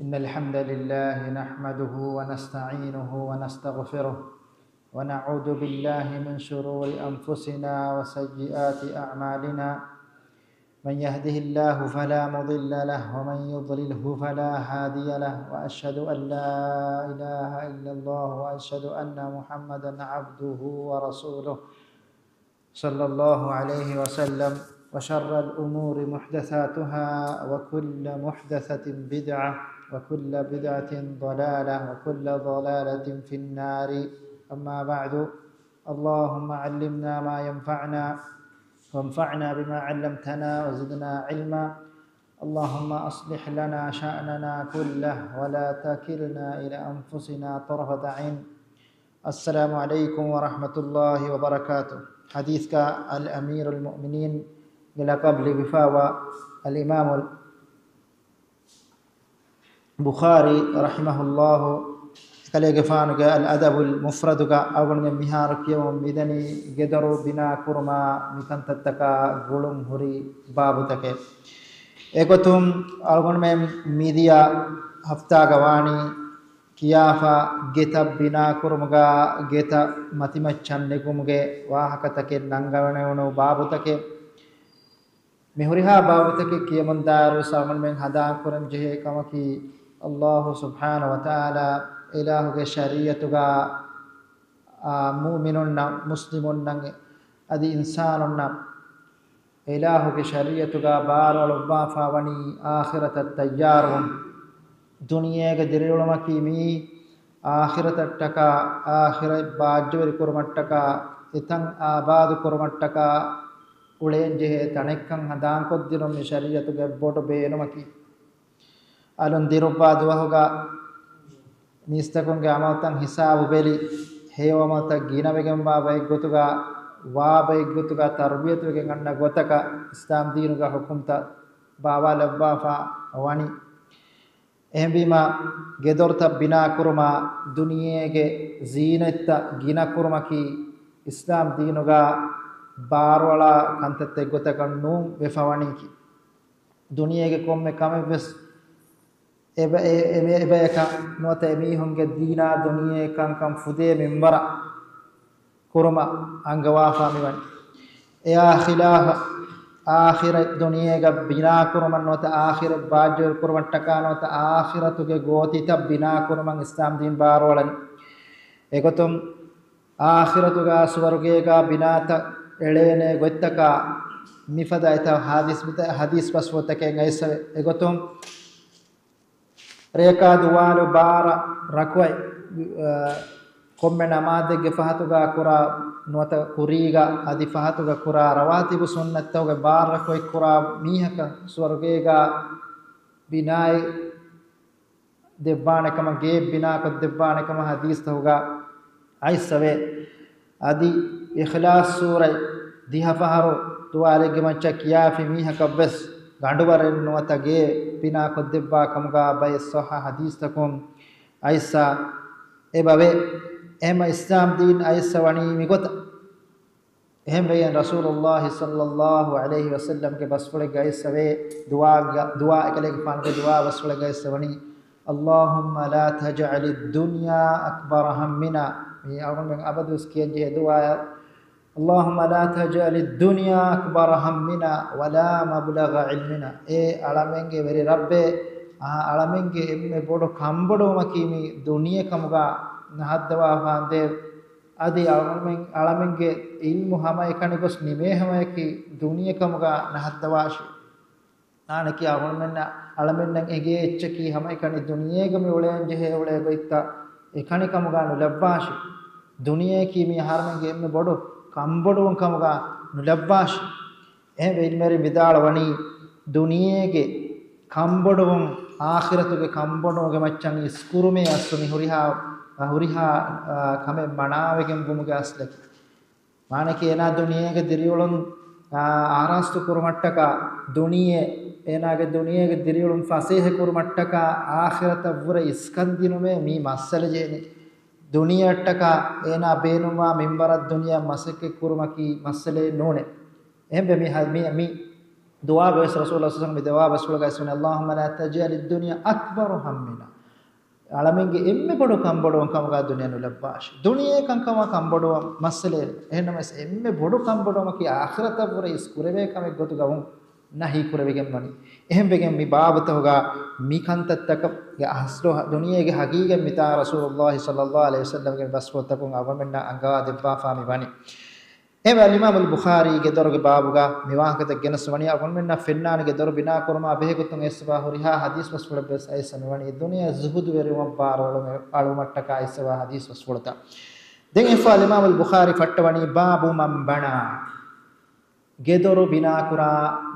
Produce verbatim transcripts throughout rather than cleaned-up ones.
إن الحمد لله نحمده ونستعينه ونستغفره، ونعوذ بالله من شرور أنفسنا وسيئات أعمالنا. من يهده الله فلا مضل له، ومن يضلله فلا هادي له، وأشهد أن لا إله إلا الله، وأشهد أن محمدا عبده ورسوله، صلى الله عليه وسلم. وشر الأمور محدثاتها، وكل محدثة بدعة، وكل بدعة ضلالة، وكل ضلالة في النار. أما بعد، اللهم علمنا ما ينفعنا، وانفعنا بما علمتنا، وزدنا علما. اللهم أصلح لنا شأننا كله، ولا تكلنا إلى أنفسنا طرفة عين. السلام عليكم ورحمة الله وبركاته. ޙަދީޘްގަ އަލްއަމީރުލް މުއުމިނީންގެ ލަޤަބު ލިބިފައިވާ އަލްއިމާމުލް ބުޚާރީ ރަޙިމަހުﷲ އެކަލޭގެފާނުގެ އަލް އަދަބުލް މުފްރަދުގަ އަޅުގަނޑުމެން މިހާރު ކިޔަވަމުން މިދަނީ ގެދޮރު ބިނާ ކުރުމާ މިކަންތައްތަކާ ގުޅުން ހުރި ބާބުތަކެއް. އެގޮތުން އަޅުގަނޑުމެން މިދިޔަ ހަފްތާގަ ވާނީ ކިޔާފަ ގެތައް ބިނާކުރުމުގަ ގެތައް މަތިމައްޗަށް ނެގުމުގެ ވާހަކަތަކެއް ނަންގަވަނެވުނު ބާބުތަކެއް. މި ހުރިހާ ބާބުތަކެއް ކިޔަމުންދާއިރު އަޅުގަނޑުމެން ހަނދާން ކުރަން ޖެހޭ ކަމަކީ، ﷲ ސުބްޙާނަހޫ ވަތަޢާލާ އިލާހުގެ ޝަރީޢަތުގަ، އާ، މުއުމިނުންނަށް، މުސްލިމުންނަށް އަދި އިންސާނުންނަށް އިލާހުގެ ޝަރީޢަތުގަ ބާރުއަޅުއްވާފަ ވަނީ އާޚިރަތަށް ތައްޔާރުވުން. ދުނިޔޭގެ ދިރިއުޅުމަކީ މިއީ އާޚިރަތަށްޓަކާ، އާޚިރަތް ބާއްޖަވެރި ކުރުމަށްޓަކާ، އެތަން އާބާދު ކުރުމަށްޓަކާ އުޅޭންޖެހޭ ތަނެއްކަން ހަނދާންކޮށްދިނުން މި ޝަރީޢަތުގެ ބޮޑު ބޭނުމަކީ. އަލުން ދިރުއްވާ ދުވަހުގަ މީސްތަކުންގެ އަމަލުތައް ހިސާބު ބެލި، ހެޔޮ އަމަލުތައް ގިނަވެގެންވާ ބައެއްގޮތުގަ، ވާ ބައެއްގޮތުގަ ތަރުބިޔަތުވެގެން އަންނަ ގޮތަކަށް އިސްލާމް ދީނުގެ ޙުކުމްތައް ބާވާލައްވާފަ ވަނީ. އެހެންވީމަ، ގެދޮރުތައް ބިނާކުރުމާ، ދުނިޔޭގެ ޒީނަތްތައް ގިނަކުރުމަކީ އިސްލާމް ދީނުގަ ބާރުއަޅާ ކަންތައްތައް ގޮތަކަށް ނޫން ވެފަވަނީކީ. ދުނިޔޭގެ ކޮންމެ ކަމެއްވެސް އެބަ-، އެ-، އެ-، އެބަޔަކަށް ނުވަތަ އެމީހުންގެ ދީނާ ދުނިޔޭ ކަންކަން ފުދޭ މިންވަރަށް ކުރުމަށް އަންގަވާފާ މިވަނީ. އެއާ ޚިލާފަށް އާޚިރަތް ދުނިޔޭގަ ބިނާކުރުމަށް ނުވަތަ އާޚިރަތް ބާއްޖަވެރިކުރުމަށްޓަކާ ނުވަތަ އާޚިރަތުގެ ގޯތިތައް ބިނާކުރުމަށް އިސްލާމް ދީން ބާރުއަޅަނީ. އެގޮތުން އާޚިރަތުގަ ސުވަރުގޭގަ ބިނާތައް އެޅޭނެ ގޮތްތަކާ މިފަދަ އެތައް ޙަދީޘް، ޙަދީޘް ބަސްފުޅުތަކެއް އައިސްފަވޭ. އެގޮތުން ރެޔަކާ ދުވާލު ބާރަ ރަކުޢަތް، އަ، ކޮންމެ ނަމާދެއްގެ ފަހަތުގަ ކުރާ ނުވަތަ ކުރީގަ އަދި ފަހަތުގަ ކުރާ ރަވާތިބު ސުންނަތްތަކުގެ ބާރަ ރަކުޢަތް ކުރާ މީހަކަށް ސުވަރުގޭގަ ބިނާއެއް ދެއްވާނެ ކަމަށް، ގެއެއް ބިނާކޮށް ދެއްވާނެ ކަމަށް ޙަދީޘްތަކުގަ އައިސްފަވޭ. އަދި އިޚްލާޞް ސޫރަތް ދިހަ ފަހަރު ދުވާލެއްގެ މައްޗަށް ކިޔާފި މީހަކަށްވެސް ގަނޑުވަރެއް ނުވަތަ ގެއެއް ބިނާކޮށްދެއްވާ ކަމުގަ ބައެއް ޞައްޙަ ޙަދީޘްތަކުން އައިސްފަ އެބަވޭ. އެހެންމަ އިސްލާމް ދީން އައިސްފަ ވަނީ މިގޮތަށް. އެހެންވެއެން ރަސޫލުﷲ ޞައްލަﷲ ޢަލައިހި ވަސައްލަމްގެ ބަސްފުޅެއްގަ އައިސްފަވޭ، ދުޢާގަ-، ދުޢާ އެކަލޭގެފާނުގެ ދުޢާ ބަސްފުޅެއްގަ އައިސްފަވަނީ، اللهم لا تجعل الدنيا أكبر همنا. މީ އަޅުގަނޑުމެން އަބަދުވެސް ކިޔަންޖެހޭ ދުޢާއެއް. اللهم لا تجعل الدنيا أكبر همنا ولا مبلغ علمنا. އޭ އަޅަމެންގެ ވެރި ރައްބޭ، އާ، އަޅަމެންގެ އެންމެ ބޮޑު ކަންބޮޑުވުމަކީ މި ދުނިޔެ ކަމުގަ ނަހައްދަވާފާނދޭ. އަދި އަޅަމެން-، އަޅަމެންގެ އިލްމު ހަމައެކަނި ގޮސް ނިމޭ ހަމަޔަކީ ދުނިޔެ ކަމުގަ ނަހައްދަވާށި. ނާނެކި އަޅަމެންނަށް، އަޅަމެންނަށް އެނގޭ އެއްޗަކީ ހަމައެކަނި ދުނިޔޭގަ މި އުޅޭން ޖެހޭ އުޅޭ ގޮތްތައް އެކަނި ކަމުގަ ނުލައްވާށި. ދުނިޔެއަކީ މި އަހަރުމެންގެ އެންމެ ބޮޑު ކަންބޮޑުވުން ކަމުގަ ނުލައްވާށި. އެހެންވެ ޢިލްމުވެރިން ވިދާޅުވަނީ، ދުނިޔޭގެ ކަންބޮޑުވުން، އާޚިރަތުގެ ކަންބޮޑުވުމުގެ މައްޗަށް އިސްކުރުމޭ އަސްލު މި ހުރިހާ، ހުރިހާ، އާ، ކަމެއް މަނާވެގެން ވުމުގެ އަސްލަކީ. މާނައަކީ އޭނާ ދުނިޔޭގެ ދިރިއުޅުން، އާ، އާރާސްތު ކުރުމަށްޓަކާ، ދުނިޔެ، އޭނާގެ ދުނިޔޭގެ ދިރިއުޅުން ފަސޭހަ ކުރުމަށްޓަކާ އާޚިރަތަށްވުރެ އިސްކަން ދިނުމޭ މީ މައްސަލަ ޖެހެނީ. ދުނިޔެއަށްޓަކާ އޭނާ ބޭނުންވާ މިންވަރަށް ދުނިޔެއަށް މަސައްކަތް ކުރުމަކީ މައްސަލައެއް ނޫނޭ. އެހެންވެ މި ހަ-، މި، މި ދުޢާގަވެސް ރަސޫލު ޞައްލަﷲު ޢަލައިހި ވަސައްލަމަ މި ދުޢާ ބަސްފުޅުގައި ވަނީ، اللهم لا تجعل الدنيا أكبر همنا. އަޅަމެންގެ އެންމެ ބޮޑު ކަންބޮޑުވުން ކަމުގަ ދުނިޔެ ނުލައްވާށި. ދުނިޔެ ކަންކަމާ ކަންބޮޑުވަން މައްސަލައެއް. އެހެންނަމަވެސް އެންމެ ބޮޑު ކަންބޮޑުވުމަކީ އާޚިރަތަށްވުރެ އިސް ކުރެވޭ ކަމެއް ގޮތުގަ ވުން ނަހީ ކުރެވިގެން ވަނީ. އެހެންވެގެން މި ބާބުތަކުގަ މި ކަންތައްތަކުގެ އަސްލު ދުނިޔޭގެ ހަގީގަތް މިތާ ރަސޫލުﷲ ޞައްލަﷲު ޢަލައިހި ވަސައްލަމަގެ ބަސްފުޅުތަކުން އަޅުގަނޑުމެންނަށް އަންގާ ދެއްވާފާ މި ވަނީ. އެވެ، އަލްއިމާމު އަލްބުޚާރީގެ ދޮރުގެ ބާބުގަ މި ވާހަކަތައް ގެނެސް ވަނީ، އަޅުގަނޑުމެންނަށް ފެންނާނެގެ ދޮރު ބިނާ ކުރުމާ ބެހޭގޮތުން އެއްސަވާ ހުރިހާ ހަދީސް ބަސްފުޅެއްވެސް އައިސް މި ވަނީ ދުނިޔެ ޒުހުދުވެރިވުމަށް ބާރު އަޅު-، އަޅުމަށްޓަކާ އެއްސަވާ ހަދީސް ބަސްފުޅުތައް. ދެން އެފާ އަލްއިމާމު އަލްބުޚާރީ ފައްޓަވަނީ ބާބު މަން ބަނާ. ގެދޮރު ބިނާކުރާ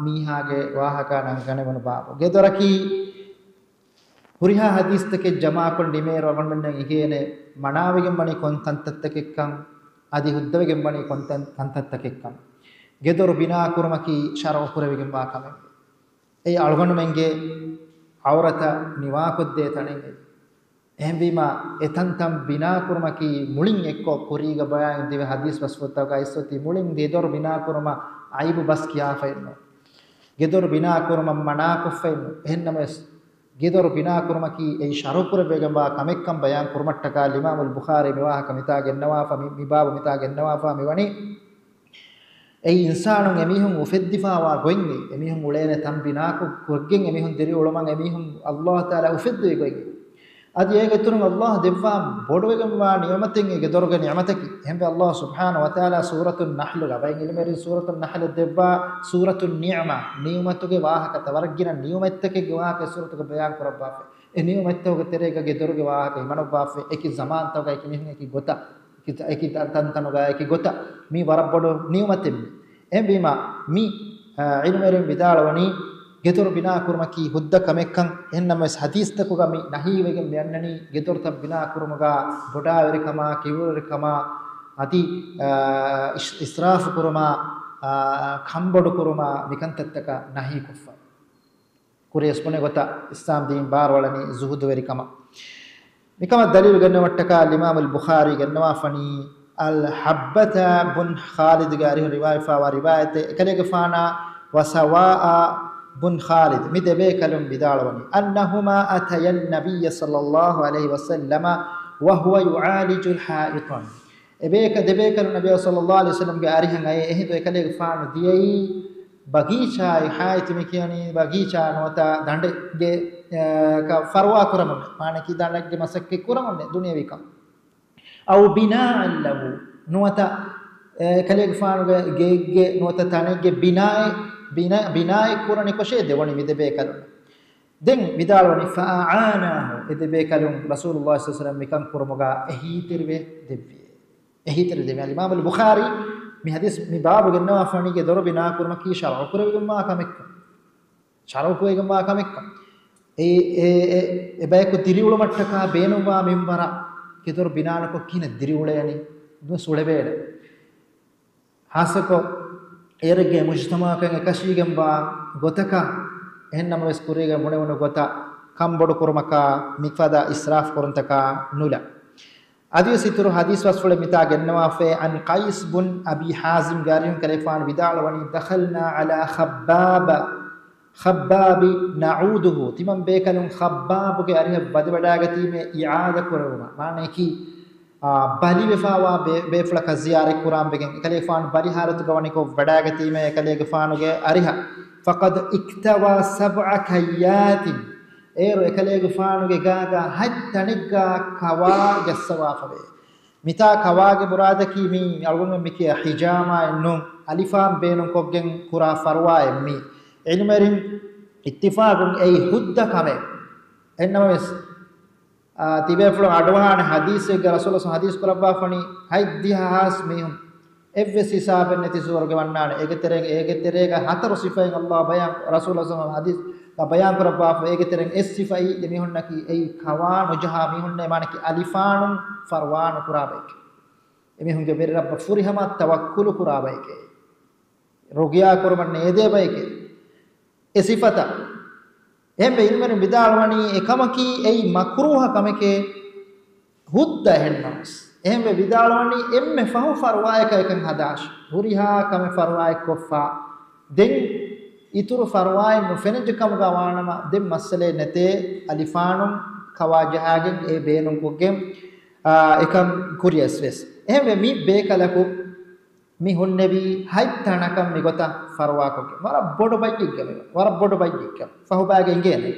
މީހާގެ ވާހަކަ ނަންގަނެވުނު ބާބު. ގެދޮރަކީ ހުރިހާ ހަދީސްތަކެއް ޖަމާކޮށް ނިމޭއިރު އަޅުގަނޑުމެންނަށް އެނގޭނެ މަނާވެގެން ވަނީ ކޮން ތަންތަންތަކެއްކަން، އަދި ހުއްދަވެގެން ވަނީ ކޮން ތަން-، ތަންތަންތަކެއްކަން. ގެދޮރު ބިނާކުރުމަކީ ޝަރުޢު ކުރެވިގެންވާ ކަމެއް. އެއީ އަޅުގަނޑުމެންގެ ޢައުރަތަށް ނިވާކޮށްދޭ ތަނެއް. އެހެންވީމާ، އެތަންތަން ބިނާކުރުމަކީ މުޅިން އެއްކޮށް، ކުރީގަ ބަޔާން ދެވި ހަދީސް ބަސްފުޅުތަކުގަ އައިސްއޮތީ މުޅިން ގެދޮރު ބިނާކުރުމަށް ޢައިބު ބަސް ކިޔާފައެއްނު. ގެދޮރު ބިނާކުރުމަށް މަނާކޮށްފައެއްނު. އެހެންނަމަވެސް، ގެދޮރު ބިނާކުރުމަކީ އެއީ ޝަރުޢުކުރެވިގެންވާ ކަމެއްކަން ބަޔާން ކުރުމަށްޓަކާ އިމާމުލް ބުޚާރީ މިވާހަކަ މިތާ ގެންނަވާފަ، މި، މި ބާބު މިތާ ގެންނަވާފާ މިވަނީ. އެއީ އިންސާނުން އެމީހުން އުފެއްދިފާވާ ގޮތް އެ، އެމީހުން އުޅޭނެ ތަން ބިނާކޮށް، ކޮށްގެން އެމީހުން ދިރިއުޅުމަށް އެމީހުން ﷲ ތަޢާލާ އުފެއްދެވި ގޮތް އެ. އަދި އޭގެ އިތުރުން ﷲ ދެއްވާ ބޮޑުވެގެންވާ ނިޢުމަތެއް އެ ގެދޮރުގެ ނިޢުމަތަކީ. އެހެންވެ ﷲ ސުބްޙާނަހޫ ވަތަޢާލާ ސޫރަތުއް ނަޙްލުގަ ބައެއް ޢިލްމުވެރިން ސޫރަތުއް ނަޙްލަށް ދެއްވާ ސޫރަތުއް ނިޢުމާ، ނިޢުމަތުގެ ވާހަކަ، ތަ ވަރަށް ގިނަ ނިޢުމަތްތަކެއްގެ ވާހަކަ ސޫރަތުގަ ބަޔާން ކުރައްވާފަ. އެ ނިޢުމަތްތަކުގެ ތެރޭގަ ގެދޮރުގެ ވާހަކަ ހިމަނައްވާފަ. އެކި ޒަމާންތަކުގަ އެކި މީހުން އެކި ގޮތަށް، އެކި، އެކި ތަންތަނުގަ އެކި ގޮތަށް. މީ ވަރަށް ބޮޑު ނިޢުމަތެއް މީ. އެހެންވީމާ، މި، އާ، ޢިލްމުވެރިން ވިދާޅުވަނީ، ގެދޮރު ބިނާކުރުމަކީ ހުއްދަ ކަމެއްކަން. އެހެންނަމަވެސް، ޙަދީޘްތަކުގަ މި ނަހީވެގެން މިއަންނަނީ، ގެދޮރުތައް ބިނާކުރުމުގަ ބޮޑާވެރިކަމާ، ކިބުރުވެރިކަމާ، އަދި، އާ، އިސް-، އިސްރާފުކުރުމާ، އާ، ކަންބޮޑުކުރުމާ، މިކަންތައްތަކަށް ނަހީކޮށްފަ. ކުރިޔަސް ބުނެ ގޮތަށް އިސްލާމް ދީން ބާރުއަޅަނީ ޒުހުދުވެރިކަމަށް. މިކަމަށް ދަލީލު ގެންނަވަށްޓަކާ އިމާމުލް ބުޚާރީ ގެންނަވާފަނީ، އަލް ޙައްބަތާ ބުން ޚާލިދުގެ އަރިހުން ރިވާޔަތްވާ ރިވާޔަތެއް. އެކަލޭގެފާނާ ވަސަވާއާ ބުން ޚާލިދު މި ދެބޭކަލުން ވިދާޅުވަނީ، أنهما أتيا النبي صلى الله عليه وسلم وهو يعالج حائطا. އެބޭކަ-، ދެބޭކަލުން ނަބިއްޔާ ޞައްލަﷲު ޢަލައިހި ވަސައްލަމްގެ އަރިހަށް އައޭ. އެހިނދު އެކަލޭގެފާނު ދިޔައީ ބަގީޗާއެއް، ޙާއިޠު މި ކިޔަނީ ބަގީޗާ ނުވަތަ ދަނޑެއްގެ، އަ، ކަ-، ފަރުވާ ކުރަމުންނެ، މާނައަކީ ދަނޑެއްގެ މަސައްކަތް ކުރަމުންނެ ދުނިޔެވީ ކަމަށް. أو بناء له، ނުވަތަ، އެ، އެކަލޭގެފާނުގެ ގެއެއްގެ ނުވަތަ ތަނެއްގެ ބިނާއެއް، ބިނާ-، ބިނާއެއް ކުރަނިކޮށޭ ދެވަނީ މި ދެބޭކަލުން. ދެން ވިދާޅުވަނީ، فأعاناه، އެ ދެބޭކަލުން ރަސޫލުﷲ ޞައްލަﷲު ޢަލައިހި ވަސައްލަމް މިކަން ކުރުމުގަ އެހީތެރިވެ ދެއްވިއޭ. އެހީތެރި ދެވި. އަލްއިމާމުލް ބުޚާރީ މި ޙަދީޘް މި ބާބު ގެންނަވާފަނީ ގެދޮރު ބިނާކުރުމަކީ ޝަރުޢުކުރެވިގެންވާ ކަމެއްކަން. ޝަރުޢުކުރެވިގެންވާ ކަމެއްކަން. އެ، އެ، އެ، އެ ބަޔަކު ދިރިއުޅުމަށްޓަކާ ބޭނުންވާ މިންވަރަށް ގެދޮރު ބިނާނުކޮށް ކިހިނެއް ދިރިއުޅޭނީ؟ ނުސުޅެވޭނެ. ހާއްސަކޮށް، އޭރެއްގެ މުޖުތަމަޢަކަށް އެކަށީގެންވާ ގޮތަކަށް، އެހެންނަމަވެސް ކުރީގަ ބުނެވުނު ގޮތަށް ކަންބޮޑުކުރުމަކާ، މިފަދަ އިސްރާފް ކުރުންތަކާ ނުލާ. އަދިވެސް އިތުރު ޙަދީޘް ބަސްފުޅެއް މިތާ ގެންނަވާފައި، ޢަން ޤައިސް ބުން އަބީ ޙާޒިމްގެ އަރިހުން ކަލޭފާނު ވިދާޅުވަނީ، دخلنا على خباب، ޚައްބާބި ނަޢޫދުހު، ތިމަން ބޭކަލުން ޚައްބާބުގެ އަރިހަށް ވަދެވަޑާގަތީމޭ އިޢާދަ ކުރެވުމަށް. މާނައަކީ، އާ، ބަލިވެފާވާ ބޭ-، ބޭފުޅަކަށް ޒިޔާރަތް ކުރާން ވެގެން، އެކަލޭގެފާނު ބަލި ޙާލަތުގަ ވަނިކޮށް ވަޑާގަތީމޭ އެކަލޭގެފާނުގެ އަރިހަށް. فقد اكتوى سبع كيات، އޭރު އެކަލޭގެފާނުގެ ގާގަ ހަތް ތަނެއްގަ ކަވާ ޖައްސަވާފަވޭ. މިތާ ކަވާގެ މުރާދަކީ މީ އަޅުގަނޑުމެން މިކިޔާ ޙިޖާމާއެއް ނޫން، އަލިފާން ބޭނުންކޮށްގެން ކުރާ ފަރުވާއެއް މީ. ޢިލްމުވެރިން އިއްތިފާގުން އެއީ ހުއްދަ ކަމެއް. އެހެންނަމަވެސް، އާ، ތިބޭފުޅުން އަޑުއަހާނެ ޙަދީޘެއްގަ ރަސޫލު ޙަދީޘް ކުރައްވާފަނީ، ހަތްދިހަ ހާސް މީހުން އެއްވެސް ހިސާބެއް ނެތި ސުވަރުގެ ވަންނާނެ. އޭގެ ތެރޭގަ، އޭގެ ތެރޭގަ ހަތަރު ސިފައިން ﷲ ބަޔާން، ރަސޫލު ޙަދީޘްގަ ބަޔާން ކުރައްވާފަ. އޭގެ ތެރެއިން އެއް ސިފައީ އެމީހުންނަކީ އެއީ ކަވާ ނުޖަހާ މީހުންނޭ، މާނައަކީ އަލިފާނުން ފަރުވާ ނުކުރާ ބައެކޭ. އެމީހުންގެ ވެރި ރައްބަށް ފުރިހަމަ ތަވައްކުލު ކުރާ ބައެކޭ. ރުޤްޔާ ކުރުމަށް ނޭދޭ ބައެކޭ. އެ ސިފަތައް. އެހެންވެ، ޢިލްމުވެރިން ވިދާޅުވަނީ، އެކަމަކީ އެއީ މަކްރޫހަ ކަމެކޭ، ހުއްދަ އެހެންނަމަވެސް. އެހެންވެ، ވިދާޅުވަނީ އެންމެ ފަހު ފަރުވާއަކަށް އެކަން ހަދާށި. ހުރިހާ ކަމެއް ފަރުވާއެއް ކޮށްފަ. ދެން އިތުރު ފަރުވާއެއް ނުފެނިއްޖެ ކަމުގަ ވާނަމަ، ދެން މައްސަލައެއް ނެތޭ، އަލިފާނުން ކަވާ ޖަހާގެން އެ ބޭނުންކޮށްގެން، އާ، އެކަން ކުރިޔަސް ވެސް. އެހެންވެ، މި ބޭކަލަކު މި ހުންނެވީ ހަތް ތަނަކަށް މިގޮތަށް ފަރުވާކޮށްގެން. ވަރަށް ބޮޑު ބައްޔެއްގަ މި، ވަރަށް ބޮޑު ބައްޔެއްގަ ފަހުބާގެ އިނގޭނެ.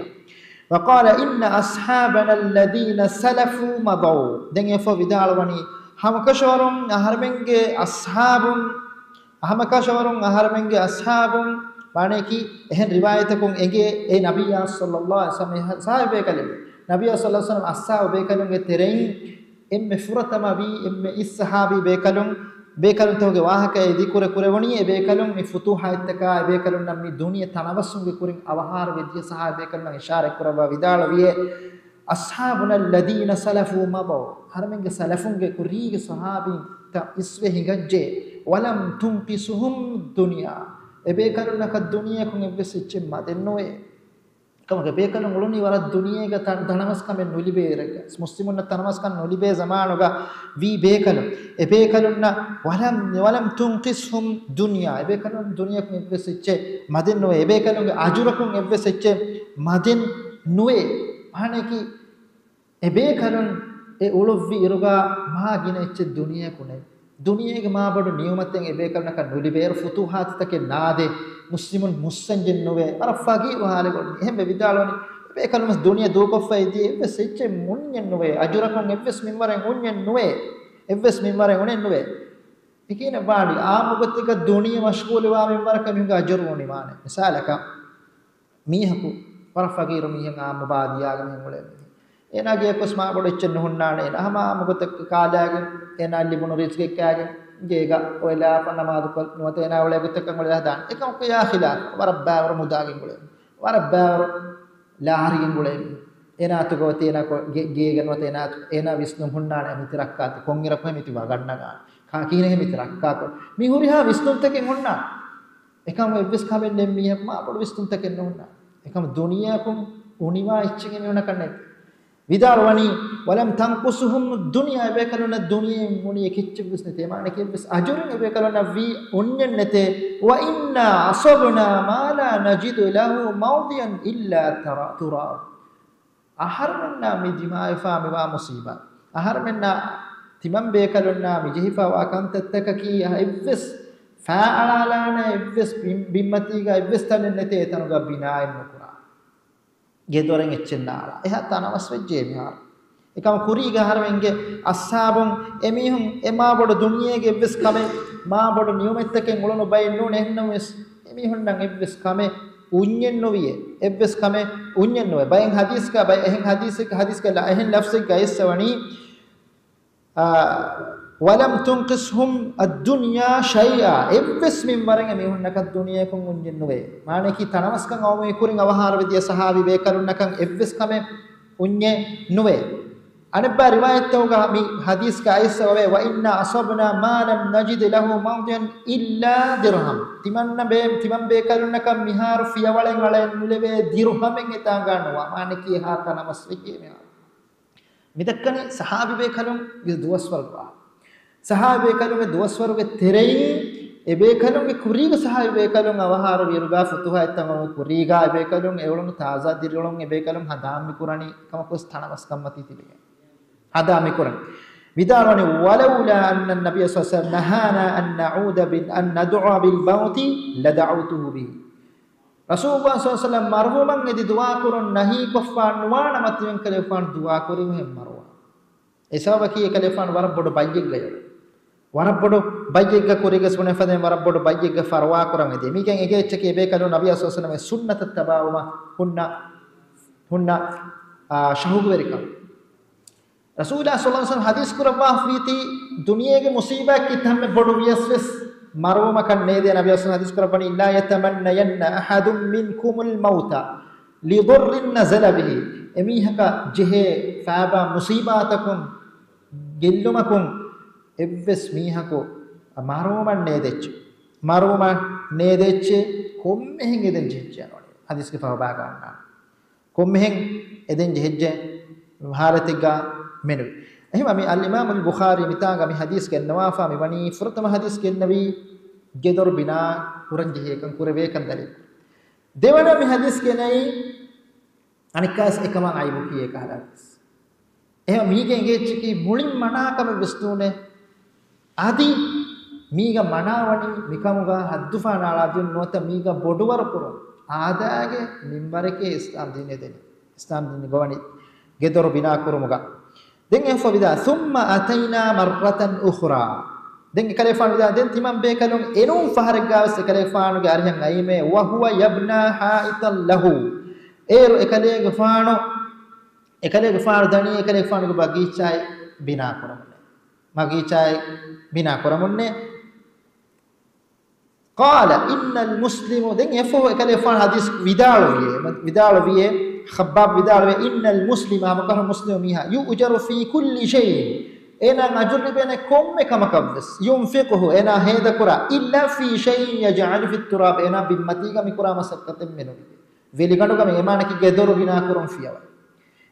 وقال إن أصحابنا الذين سلفوا مضوا. ދެން އެފަ ވިދާޅުވަނީ، ހަމަކަށަވަރުން އަހަރެމެންގެ އަސްހާބުން، ހަމަކަށަވަރުން އަހަރެމެންގެ އަސްހާބުން، ވާނެކި، އެހެން ރިވާޔަތަކުން އެނގޭ، އެ ނަބިއްޔާ ޞައްލައްލާހު ޢަލައިހި ވަސައްލަމް ސަހާބީ ބޭކަލެއް، ނަބިއްޔާ ޞައްލައްލާހު ޢަލައިހި ވަސައްލަމް އަސްހާބު ބޭކަލުންގެ ތެރެއިން އެންމެ ފުރަތަމަ ވީ، އެންމެ އިސް ސަހާބީ ބޭކަލުން، ބޭކަލުންތަކުގެ ވާހަކަ އެ ޛިކުރެއް ކުރެވުނީ، އެ ބޭކަލުން މި ފުތޫޙާތްތަކާ، އެ ބޭކަލުންނަށް މި ދުނިޔެ ތަނަވަސްވުމުގެ ކުރިން އަވަހާރަވެ ދިޔަ ސަހާބީ ބޭކަލުންނަށް އިޝާރަތް ކުރައްވާ ވިދާޅުވިއޭ، أصحابنا الذين سلفوا مضوا. އަހަރެމެންގެ ސަލަފުންގެ ކުރީގެ ސަހާބީން ތަ އިސްވެ ހިނގައްޖެ. ولم تنقصهم الدنيا. އެ ބޭކަލުންނަކަށް ދުނިޔެއަކުން އެއްވެސް އެއްޗެއް މަދެއް ނުވޭ. ކަމުގެ ބޭކަލުން އުޅުނީ ވަރަށް ދުނިޔޭގަ ތަ-، ތަނަވަސްކަމެއް ނުލިބޭ އިރެއްގަ. މުސްލިމުންނަށް ތަނަވަސްކަން ނުލިބޭ ޒަމާނުގަ ވީ ބޭކަލުން. އެ ބޭކަލުންނަށް ولم، ولم تنقصهم الدنيا. އެ ބޭކަލުން ދުނިޔެއަކުން އެއްވެސް އެއްޗެއް މަދެއް ނުވޭ. އެ ބޭކަލުންގެ އަޖުރަކުން އެއްވެސް އެއްޗެއް މަދެއް ނުވޭ. މާނައަކީ، އެ ބޭކަލުން އެ އުޅުއްވި އިރުގަ މާ ގިނަ އެއްޗެއް ދުނިޔެއަކު ނެތް. ދުނިޔޭގެ މާބޮޑު ނިޢުމަތެއް އެ ބޭކަލުންނަކަށް ނުލިބޭ. އޭރު ފުތޫޙާތުތަކެއް ނާދޭ، މުސްލިމުން މުއްސަންޖެއް ނުވޭ، ވަރަށް ފަގީރު ޙާލެއް އޮންނި. އެހެންވެ ވިދާޅުވަނީ، އެ ބޭކަލުން ވެސް ދުނިޔެ ދޫކޮށްފައި ދިޔަ އެއްވެސް އެއްޗެއް އުންޏެއް ނުވޭ، އަޖުރަކުން އެއްވެސް މިންވަރެއް އުންޏެއް ނުވޭ، އެއްވެސް މިންވަރެއް އުނެއް ނުވޭ. އެކީނެއް ވާނީ، އާއްމު ގޮތެއްގަ ދުނިޔެ މަޝްޣޫލުވާ މިންވަރަކަށް މީހުންގެ އަޖުރު އުނިވާނެ. މިސާލަކަށް، މީހަކު ވަރަށް ފަގީރު މީހެއް، އާއްމު ބާދިޔާގެ މީހެއް އުޅޭ މީހެއް. އޭނާ ގެޔަކުވެސް މާ ބޮޑު އެއްޗެއް ނުހުންނާނެ. އޭނާ ހަމަ އާއްމު ގޮތަށް ކާލާގެން، އޭނާ ލިބުނު ރިޒްގެއް ކާގެން، ގޭގަ އޮތްލާފަ ނަމާދުކޮށް ނުވަތަ އޭނާ އުޅޭ ގޮތަކަށް އުޅޭ ހަދާނެ. އެކަމަކު ޔާ ޚިލާފް، ވަރަށް ބައިވަރު މުދާގެން އުޅޭ މީހެއް. ވަރަށް ބައިވަރު ލާރިގެން އުޅޭ މީހެއް. އޭނާ އަތުގަ އޮތީ އޭނާ ކޮ-، ގޭ-، ގޭގެ ނުވަތަ އޭނާ އަތު-، އޭނާ ވިސްނުން ހުންނާނެ މިތި ރައްކާތެ ކޮންއިރަކު މިތި ވަގަށް ނަގާނެ. ކާ-، ކިހިނެއް މިތި ރައްކާކޮށް. މި ހުރިހާ ވިސްނުންތަކެއް ހުންނާނެ. އެކަމަ އެއްވެސް ކަމެއް ނެތް މީހަކު މާ ބޮޑު ވިސްނުންތަކެއް ނުހުންނާނެ. އެކަމަ ދުނިޔެއަކުން އުނިވާ އެއްޗެއް އެމީހުންނަކަށް ނެތް. ވިދާޅުވަނީ، ولم تنقصهم الدنيا، އެބޭކަލުންނަށް ދުނިޔެއިން އުނި އެކިއްޗެއްވެސް ނެތޭ. މާނައަކީ އެއްވެސް އަޖުރެއް އެބޭކަލުންނަށް ވީ އުންޏެއް ނެތޭ. وإنا أصبنا ما لا نجد له موضعا إلا ترا-، تراب. އަހަރުމެންނާ މި ދިމާވެފާ މިވާ މުސީބާ، އަހަރުމެންނާ ތިމަން ބޭކަލުންނާ މި ޖެހިފައިވާ ކަންތައްތަކަކީ އެއްވެސް ފާއަޅާލާނެ، އެއްވެސް ބިން-، ބިންމަތީގަ އެއްވެސް ތަނެއް ނެތޭ އެތަނުގަ ބިނާއެއް ނުކުރާ. ގެދޮރެއް އެއްޗެއް ނާޅާ. އެހާ ތަނަވަސްވެއްޖެ މިހާރު. އެކަމަ ކުރީގެ އަހަރުމެންގެ އަސްހާބުން އެމީހުން އެ މާ ބޮޑު ދުނިޔޭގެ އެއްވެސް ކަމެއް، މާ ބޮޑު ނިޢުމަތްތަކެއް އުޅުނު ބައެއް ނޫން. އެހެންނަމަވެސް އެމީހުންނަށް އެއްވެސް ކަމެއް އުންޏެއް ނުވިއޭ. އެއްވެސް ކަމެއް އުންޏެއް ނުވޭ. ބައެއް ޙަދީޘްގަ، ބައެއް އެހެން ޙަދީޘެއްގަ، ޙަދީޘްގަ އެހެން ލަފްޒެއްގަ އައިސްފަވަނީ، އާ، ولم تنقصهم الدنيا شيئا. އެއްވެސް މިންވަރެއް އެމީހުންނަކަށް ދުނިޔެއަކުން އުންޏެއް ނުވޭ. މާނައަކީ ތަނަވަސްކަން އައުމުގެ ކުރިން އަވަހާރަވެ ދިޔަ ޞަޙާބީ ބޭކަލުންނަކަށް އެއްވެސް ކަމެއް އުންޏެއް ނުވޭ. އަނެއްބާ ރިވާޔަތްތަކުގަ މި ޙަދީޘްގަ އައިސްފަވޭ، وإنا أصبنا ما لم نجد له موضعا إلا درهم. ތިމަންނަ ބޭ-، ތިމަން ބޭކަލުންނަކަށް މިހާރު ފިޔަވަޅެއް އަޅައެއް ނުލެވޭ ދިރުހަމެއް އެތާނގަ ނުވާ. މާނައަކީ އެހާ ތަނަވަސްވެއްޖެ މިހާރު. މިދައްކަނީ ޞަޙާބީ ބޭކަލުންގެ ދުވަސްވަރުގެ ވާހަކަ. ޞަޙާބީ ބޭކަލުންގެ ދުވަސްވަރުގެ ތެރެއިން އެބޭކަލުންގެ ކުރީގެ ޞަޙާބީ ބޭކަލުން އަވަހާރަވިއިރުގަ ފުތޫޙާތްތައް އޮންނަ ކުރީގަ އެބޭކަލުން އެއުޅުނު ތާޒާ ދިރިއުޅުން އެބޭކަލުން ހަނދާން މިކުރަނީ ކަމަކުވެސް ތަނަވަސްކަން މަތީ ތިބެގެން. ހަނދާން މިކުރަނީ. ވިދާޅުވަނީ، ولولا أن النبي صلى الله عليه وسلم نهانا أن نعوذ بال-، أن ندعو بالموت لدعوته به. ރަސޫލުﷲ ޞައްލަﷲު ޢަލައިހި ވަސައްލަމް މަރުވުމަށް އެދި ދުޢާ ކުރުން ނަހީ ކޮށްފާ ނުވާނަމަ ތިމަން ކަލޭގެފާނު ދުޢާ ކުރި މިހެން މަރުވާ. އެ ސަބަބަކީ އެކަލޭގެފާނު ވަރަށް ބޮޑު ބައްޔެއްގަ އެއުޅެ. ވަރަށް ބޮޑު ބައްޔެއްގަ ކުރީގެ ބުނެފަދައިން ވަރަށް ބޮޑު ބައްޔެއްގަ ފަރުވާ ކުރަން އެދޭ. މީގެން އެނގޭ އެއްޗަކީ އެބޭކަލުން ނަބިއްޔާ ޞައްލަﷲު ޢަލައިހި ވަސައްލަމްގެ ސުންނަތަށް ތަބާވުމަށް ހުންނަ، ހުންނަ، އާ، ޝައުޤުވެރިކަން. ރަސޫލާ ޞައްލަﷲު ޢަލައިހި ވަސައްލަމް ޙަދީޘް ކުރައްވާފީތީ ދުނިޔޭގެ މުޞީބާއަކީ ތަންމެ ބޮޑު ވިޔަސް ވެސް މަރުވުމަކަށް ނޭދޭ. ނަބިއްޔާ ޙަދީޘް ކުރައްވަނީ، لا يتمنين أحد منكم الموت لضر نزل به. އެމީހަކަށް ޖެހޭ ފާބާ މުޞީބާތަކުން ގެއްލުމަކުން އެއްވެސް މީހަކު މަރުވުމަށް ނޭދޭ އެއްޗެއް، މަރުވުމަށް ނޭދޭ އެއްޗެއް ކޮންމެހެން އެދެން ޖެހިއްޖެ އަންނާނެ. ޙަދީޘްގެ ފަހުބާގަ އަންނާނެ. ކޮންމެހެން އެދެން ޖެހިއްޖެ ހާލަތެއްގަ މެނުވި. އެހެންވީމަ މި އަލްއިމާމުލް ބުޚާރީ މިތާނގަ މި ޙަދީޘް ގެންނަވާފަ މިވަނީ ފުރަތަމަ ޙަދީޘް ގެންނެވީ ގެދޮރު ބިނާ ކުރަން ޖެހޭކަން ކުރެވޭކަން ދަލީލު. ދެވަނަ މި ޙަދީޘް ގެނައީ އަނެއްކާވެސް އެކަމަށް ޢައިބުކީ އެކަހަލަ ވެސް. އެހެން މީގެ އެނގޭ އެއްޗަކީ މުޅިން މަނާ ކަމެއް ވެސް ނޫނޭ. އަދި މީގަ މަނާ ވަނީ މިކަމުގަ ޙައްދުފަހަނަ އަޅާދިން ނުވަތަ މީގަ ބޮޑުވަރު ކުރުން އާދައިގެ މިންވަރެކޭ އިސްލާމް ދީނެ ދެނީ. އިސްލާމް ދީން ނިބަވަނީ ގެދޮރު ބިނާ ކުރުމުގަ. ދެން އެފަ ވިދާ، ثُمَّ أَتَيْنَا مَرَّةً أُخْرَىٰ. ދެން އެކަލޭފާނު ވިދާ، ދެން ތިމަން ބޭކަލުން އެނޫން ފަހަރެއްގާވެސް އެކަލޭފާނުގެ އަރިހަށް އައީމޭ، وَهُوَ يَبْنَي حَائِطًا لَهُ. އޭރު އެކަލޭގެފާނު، އެކަލޭގެފާނު ދަނީ އެކަލޭގެފާނުގެ ބަގީޗާއެއް ބިނާ ކުރަމުންނޭ. ބަގީޗާއެއް ބިނާ ކުރަމުންނޭ. قَالَ إِنَّ الْمُسْلِمُ، ދެން އެފަހު އެކަލޭފާނު ޙަދީޘް ވިދާޅުވިއޭ، ވިދާޅުވިއޭ، ޚައްބާބް ވިދާޅުވޭ، إِنَّ الْمُسْلِمَ، ހަމަކަށަވަރު މުސްލިމު މީހާ، يُؤْجَرُ فِي كُلِّ شَيْءٍ، އޭނާ އަޖުރު ލިބޭނެ ކޮންމެ ކަމަކަށްވެސް، يُنْفِقُهُ، އޭނާ ހޭދަކުރާ، إِلَّا فِي شَيْءٍ يَجْعَلُ فِي التُّرَابِ، އޭނާ ބިންމަތީގަ މިކުރާ މަސައްކަތެއް މެނުވި. ވެލިގަނޑުގަ މި އެމާނަކީ ގެދޮރު ބިނާ ކުރުން ފިޔަވައި.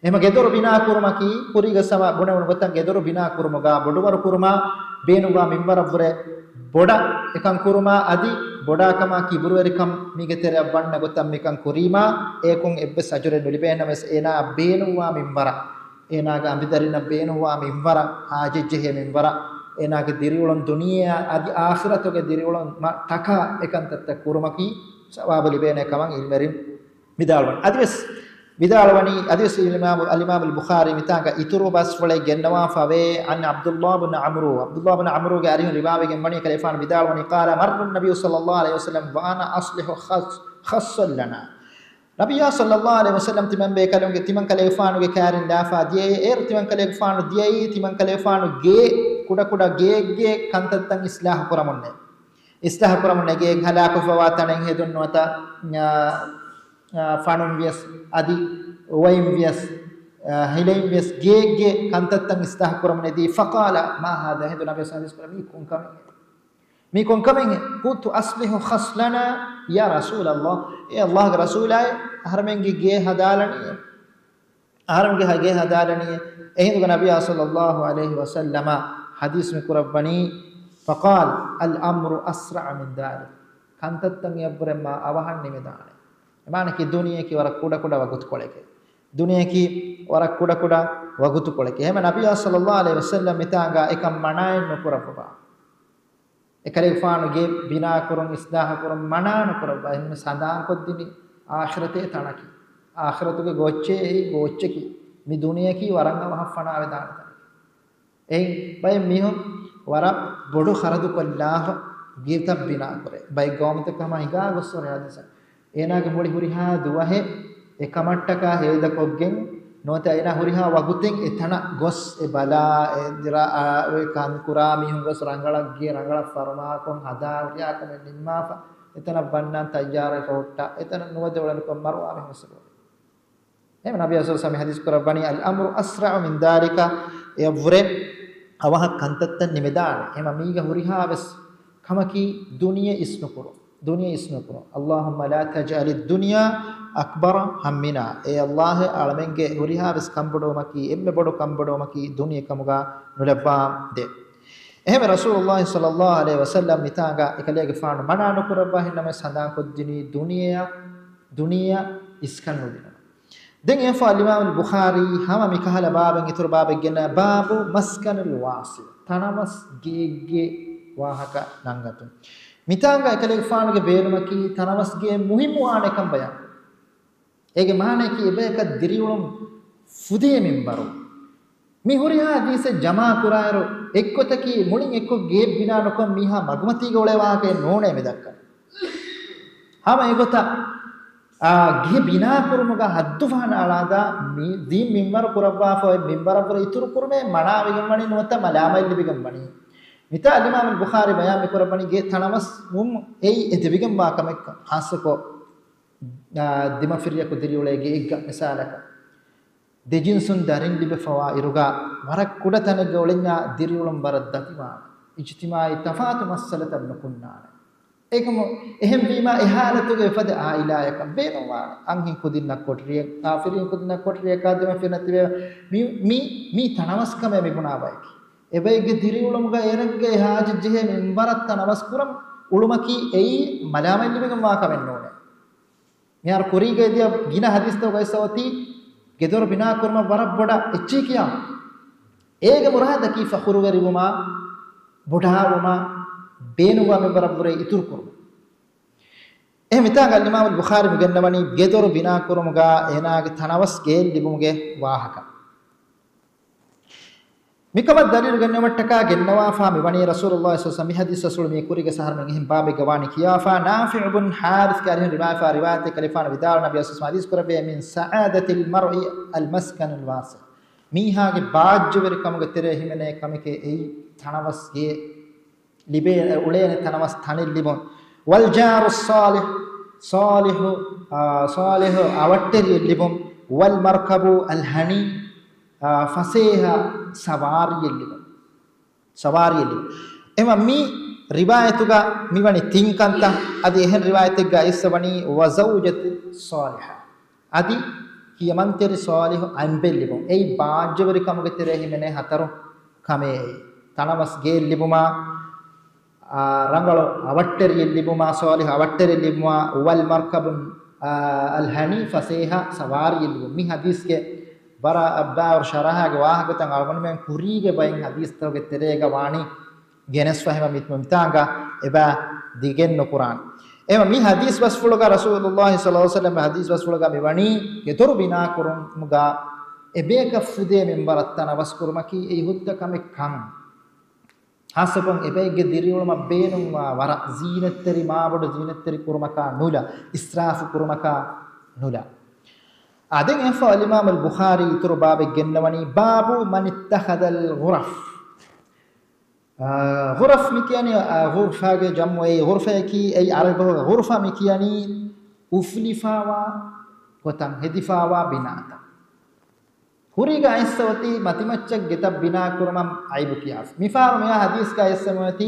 އެހެމަ ގެދޮރު ބިނާ ކުރުމަކީ، ކުރީގަ ސަމާ ބުނެވުނު ގޮތަށް ގެދޮރު ބިނާ ކުރުމުގަ ބޮޑުވަރު ކުރުމާ ބޭނުންވާ މިންވަރަށްވުރެ ބޮޑަށް އެކަން ކުރުމާ އަދި ބޮޑާކަމާ ކިބުރުވެރިކަން މީގެ ތެރެއަށް ވަންނަ ގޮތަށް މިކަން ކުރީމާ އޭކުން އެއްވެސް އަޖުރެއް ނުލިބޭނަމަވެސް އޭނާ ބޭނުންވާ މިންވަރަށް އޭނާގެ އަނބިދަރިންނަށް ބޭނުންވާ މިންވަރަށް، ހާޖަތްޖެހޭ މިންވަރަށް، އޭނާގެ ދިރިއުޅުން ދުނިޔެއާ އަދި އާޚިރަތުގެ ދިރިއުޅުން މަ-، ތަކާ އެކަންތައްތައް ކުރުމަކީ ސަވާބު ލިބޭނެ ކަމަށް ޢިލްމުވެރިން ވިދާޅުވަނީ. އަދިވެސް ވިދާޅުވަނީ، އަދިވެސް އިމާމު، އަލްއިމާމު އަލްބުޚާރީ މިތާނގަ އިތުރު ބަސްފުޅެއް ގެންނަވާފަވޭ، عَنْ عَبْدِ اللهِ بْنِ عَمْرُو، ޢަބްދުﷲ ބިން ޢަމްރޫގެ އަރިހުން ރިވާވެގެން ވަނީ، ކަލޭފާނު ވިދާޅުވަނީ، قَالَ مَرَّ النَّبِيُّ صَلَّى اللهُ عَلَيْهِ وَسَلَّمَ وَأَنَا أَصْلِحُ خَصْ-، خَصْلَنَا. ނަބިއްޔާ ޞައްލައްލާހު ޢަލައިހި ވަސައްލަމް ތިމަން ބޭކަލުންގެ، ތިމަން ކަލޭގެފާނުގެ ކާރިން ލާފާ ދިޔައީ، އޭރު ތިމަން ކަލޭގެފާނު ދިޔައީ، ތިމަން ކަލޭގެފާނު ގޭ، ކުޑަކުޑަ ގޭގެ ކަންތައްތައް އިސްލާހު ކުރަމުންނޭ. އިސްލާހު ކުރަމުންނޭ ގޭ ހަލާކުފަވާ ތަނެއް ހެދުން ނުވަތަ، އާ، އާ، ފަނުން ވިޔަސް، އަދި އޮވައިން ވިޔަސް، އާ، ހިލައިން ވިޔަސް ގޭގެ ކަންތައްތައް އިސްލާހު ކުރަމުންނޭ ދީ، فَقَالَ مَا هَذَا، ހެދު ނަބި ސަލައްލާހު ޢަލައިހި ވަސައްލަމް މީ ކޮން ކަމެއް؟ މީ ކޮންކަމެއް؟ كُنتُ أَصْلِحُ خَصْلَنَا يَا رَسُولَ اللهِ، އޭ ﷲގެ ރަސޫލާއޭ، އަހަރެމެންގެ ގޭ ހަދާލަނީ، އަހަރެމެންގެ ހަ-، ގޭ ހަދާލަނީ. އެހިނދުގެ ނަބިއްޔާ ޞައްލައްލާހު ޢަލައިހި ވަސައްލަމަ ޙަދީޘް މި ކުރައްވަނީ، فَقَالَ الْأَمْرُ أَسْرَعُ مِنْ ذَلِكَ، ކަންތައްތައް އެއަށްވުރެ މާ އަވަހަށް ނިމިދާނެ. އެމާނަކީ ދުނިޔެއަކީ ވަރަށް ކުޑަކުޑަ ވަގުތުކޮޅެކޭ. ދުނިޔެއަކީ ވަރަށް ކުޑަކުޑަ ވަގުތުކޮޅެކޭ. އެހެމަ ނަބިއްޔާ ޞައްލައްލާހު ޢަލައިހި ވަސައްލަމް މިތާނގާ އެކަން މަނާއެއް ނުކުރައްވަބާ. އެކަލޭގެފާނު ގެ ބިނާކުރުން، އިސްލާހުކުރުން މަނާ ނުކުރައްވާ. އެހެންވެ ސަނދާންކޮށްދިނީ އާޚިރަތޭ ތަނަކީ. އާޚިރަތުގެ ގޯއްޗޭ އެއީ ގޯއްޗަކީ. މި ދުނިޔެއަކީ ވަރަށް އަވަހަށް ފަނާވެދާނެ ތަނަކީ. އެއިން ބައެއް މީހުން ވަރަށް ބޮޑު ޚަރަދުކޮށްލާފަ ގެތައް ބިނާކުރޭ. ބައެއް ގައުމުތަކަށް ހަމަ ހިނގާ ގޮސްވަރެ ހާދިސާ. އޭނާގެ މުޅި ހުރިހާ ދުވަހެއް އެކަމަށްޓަކާ ހޭދަކޮށްގެން ނުވަތަ އޭނާ ހުރިހާ ވަގުތެއް އެތަނަށް ގޮސް އެ ބަލާ، އެ ދިރާ، އާ، އޮތް ކަން ކުރާ މީހުން ގޮސް ރަނގަޅަށް ގެ ރަނގަޅަށް ފަރުމާކޮށް ހަދާ ހުރިހާ ކަމެއް ނިންމާފަ އެތަނަށް ވަންނާން ތައްޔާރަށް ހުއްޓާ އެތަނަށް ނުވަދެ އުޅެނިކޮށް މަރުވާ މީހުން ވެސް އެބައޮތް. އެހެން ނަބިއްޔާ ޞައްލައްލާހު ޢަލައިހި ވަސައްލަމް ޙަދީޘް ކުރައްވަނީ، الأمر أسرع من ذلك، އެއަށްވުރެ އަވަހަށް ކަންތައްތައް ނިމެދާނެ. އެހެމަ މީގަ ހުރިހާވެސް ކަމަކީ ދުނިޔެ އިސްނުކުރުން. ދުނިޔެ އިސްނުކުރުން. اللهم لا تجعل الدنيا أكبر همنا. އޭ ﷲ، އަޅަމެންގެ ހުރިހާވެސް ކަންބޮޑުވުމަކީ، އެންމެ ބޮޑު ކަންބޮޑުވުމަކީ ދުނިޔެ ކަމުގަ ނުލައްވާ ދޭ. އެހެންވެ ރަސޫލުﷲ ޞައްލައްލާހު ޢަލައިހި ވަސައްލަމް މިތާނގަ އެކަލޭގެފާނު މަނާ ނުކުރައްވާ ހެންނަމަވެސް ސަނދާންކޮށްދިނީ ދުނިޔެއަށް، ދުނިޔެއަށް އިސްކަން ނުދިނުން. ދެން އެފަ އަލްއިމާމު އަލްބުޚާރީ ހަމަ މިކަހަލަ ބާބެއް އިތުރު ބާބެއް ގެންނަ، ބާބު މަސްކަނިލް ވާޞިލް، ތަނަވަސް ގެއެއްގެ ވާހަކަ ނަންގަތުން. މިތާނގަ އެކަލޭގެފާނުގެ ބޭނުމަކީ ތަނަވަސް ގެއެއް މުހިއްމު ވާނެ ކަން ބަޔާން. އޭގެ މާނައަކީ އެބަޔަކަށް ދިރިއުޅުން ފުދޭ މިންވަރު. މި ހުރިހާ އަދީސެއް ޖަމާ ކުރާއިރު، އެއްގޮތަކީ މުޅިން އެއްކޮށް ގެއެއް ބިނާ ނުކޮށް މީހާ މަގުމަތީގަ އުޅޭ ވާހަކައެއް ނޫނޭ މި ދައްކަނީ. ހަމަ އެގޮތަށް، އާ، ގެ ބިނާ ކުރުމުގަ ހައްދު ފަހަނަ އަޅާދާ މި ދީން މިންވަރު ކުރައްވާފަ އޮތް މިންވަރަށްވުރެ އިތުރު ކުރުމޭ މަނާވެގެން ވަނީ ނުވަތަ މަލާމަތް ލިބިގެން ވަނީ. މިތާ އަލްއިމާމު އަލްބުޚާރީ ބަޔާން މިކުރައްވަނީ ގެ ތަނަވަސް ވުމުން އެއީ އެދެވިގެންވާ ކަމެއްކަން. ޚާއްޞަކޮށް އާ، ދިމަފިރިޔަކު ދިރިއުޅޭ ގެއެއްގަ މިސާލަކަށް، ދެ ޖިންސުން ދަރިން ލިބިފަވާ އިރުގަ ވަރަށް ކުޑަ ތަނެއްގަ އުޅެންޏާ ދިރިއުޅުން ވަރަށް ދަތިވާނެ. އިޖްތިމާޢީ ތަފާތު މައްސަލަތައް ނުކުންނާނެ. އެކަމު އެހެންވީމާ އެ ޙާލަތުގަ އެފަދަ ޢާއިލާޔަކަށް ބޭނުންވާނެ. އަންހެން ކުދިންނަށް ކޮޓަރިއެއް، ކާފިރީން ކުދިންނަށް ކޮޓަރިއެއް، ކާ ދިމަފިރިންނަށް ތިބޭ މި، މި، މީ ތަނަވަސްކަމޭ މިބުނާ ބަޔަކީ. އެބައެއްގެ ދިރިއުޅުމުގަ އޭރެއްގެ ހާޖަތްޖެހޭ މިންވަރަށް ތަނަވަސް ކުރަން އުޅުމަކީ އެއީ މަލާމަތް ލިބިގެންވާ ކަމެއް ނޫނޭ. މިހާރު ކުރީގައި ދިޔަ ގިނަ ޙަދީޘްތަކުގައި އިސް އޮތީ ގެދޮރު ބިނާކުރުމަށް ވަރަށް ބޮޑަށް އެއްޗެހި ކިޔާ. އޭގެ މުރާދަކީ ފަޚުރުވެރިވުމާ، ބޮޑާވުމާ، ބޭނުންވާ މިންވަރަށްވުރެ އިތުރުކުރުމަށް. އެހެން މިތާގަ އަލްއިމާމު އަލްބުޚާރީ މިގެންނަވަނީ ގެދޮރު ބިނާކުރުމުގަ އޭނާގެ ތަނަވަސް ގެއެއް ލިބުމުގެ ވާހަކަ. މިކަމަށް ދަލީލު ގެންނެވުމަށްޓަކާ ގެންނަވާފާ މިވަނީ ރަސޫލުﷲ ޞައްލަﷲ ޢަލައިހި ވަސައްލަމަ މި ޙަދީޘް އަސްލު މި ކުރީގެ އަހަރުމެން އެހެން ބާބެއްގަ ވާނީ ކިޔާފާ، ނާފިޢު ބުން ޙާރިޘްގެ އަރިހުން ރިވާޔަތްވާ ރިވާޔަތެއް ކަލޭފާނު ވިދާޅު ނަބީ ޞައްލަﷲ ޢަލައިހި ވަސައްލަމަ ޙަދީޘް ކުރެއްވިއޭ، مِنْ سَعَادَةِ الْمَرْءِ الْمَسْكَنُ الْوَاسِعُ. މީހާގެ ބާއްޖަވެރިކަމުގެ ތެރޭ ހިމެނޭ ކަމެކޭ އެއީ ތަނަވަސް ގެއެއް ލިބޭ، އުޅޭނެ ތަނަވަސް ތަނެއް ލިބުން. وَالْجَارُ الصَّالِحُ، ޞާލިޙު، އާ، ޞާލިޙު އަވަށްޓެރިއެއް ލިބުން. وَالْمَرْكَبُ الْهَنِيُّ، އާ، ފަސޭހަ ސަވާރީއެއް ލިބުން. ސަވާރީއެއް ލިބުން. އެމަ މި ރިވާޔަތުގަ މިވަނީ ތިން ކަންތައް. އަދި އެހެން ރިވާޔަތެއްގަ އިސްވަނީ وَزَوْجَةٌ صَالِحَةٌ. އަދި ކިޔަމަންތެރި ޞާލިޙު އަނބެއް ލިބުން. އެއީ ބާއްޖަވެރި ކަމުގެ ތެރޭ ހިމެނޭ ހަތަރު ކަމެއް. ތަނަވަސް ގެއެއް ލިބުމާ، އާ، ރަނގަޅު އަވަށްޓެރިއެއް ލިބުމާ، ޞާލިޙު އަވަށްޓެރިއެއް ލިބުމާ، وَالْمَرْكَبُ، އާ، الْهَنِيُّ، ފަސޭހަ ސަވާރީއެއް ލިބުން. މި ޙަދީޘްގެ ވަރަށް އައްބާވަރު ޝަރަޙާގެ ވާހަކަތައް އަޅުގަނޑުމެން ކުރީގެ ބައެއް ޙަދީޘްތަކުގެ ތެރޭގަ ވާނީ ގެނެސްފަ ހަމަ މި-، މިތާނގަ އެބަ ދިގެއް ނުކުރާނެ. އެމަ މި ޙަދީޘް ބަސްފުޅުގަ ރަސޫލުﷲ ޞައްލަﷲ ޢަލައިހި ވަސައްލަމަ ޙަދީޘް ބަސްފުޅުގަ މިވަނީ ގެދޮރު ބިނާކުރުމުގަ އެބަޔަކަށް ފުދޭ މިންވަރަށް ތަނަވަސްކުރުމަކީ އެއީ ހުއްދަ ކަމެއް ކަން. ޚާއްޞަކޮށް އެބައެއްގެ ދިރިއުޅުމަށް ބޭނުންވާ ވަރަށް ޒީނަތްތެރި، މާބޮޑު ޒީނަތްތެރި ކުރުމަކާ ނުލާ، އިސްރާފު ކުރުމަކާ ނުލާ. އާ، ދެން އެފަ އަލްއިމާމު އަލްބުޚާރީ އިތުރު ބާބެއް ގެންނަވަނީ، بَابُ مَنِ اتَّخَذَ الْغُرَفَ. އާ، ޣުރަފް މި ކިޔަނީ، އާ، ޣުރްފާގެ ޖަމްޢު އެއީ، ޣުރްފަޔަކީ އެއީ އަރަބި ބަހުގަ ޣުރްފާ މި ކިޔަނީ އުފުލިފާވާ ގޮތަށް ހެދިފާވާ ބިނާތައް. ކުރީގަ އައިސް އޮތީ މަތިމައްޗަށް ގެތައް ބިނާ ކުރުމަށް އައިބު ކިޔާފަ. މިފަހަރު މިއާ ޙަދީޘްގަ އައިސް އޮތީ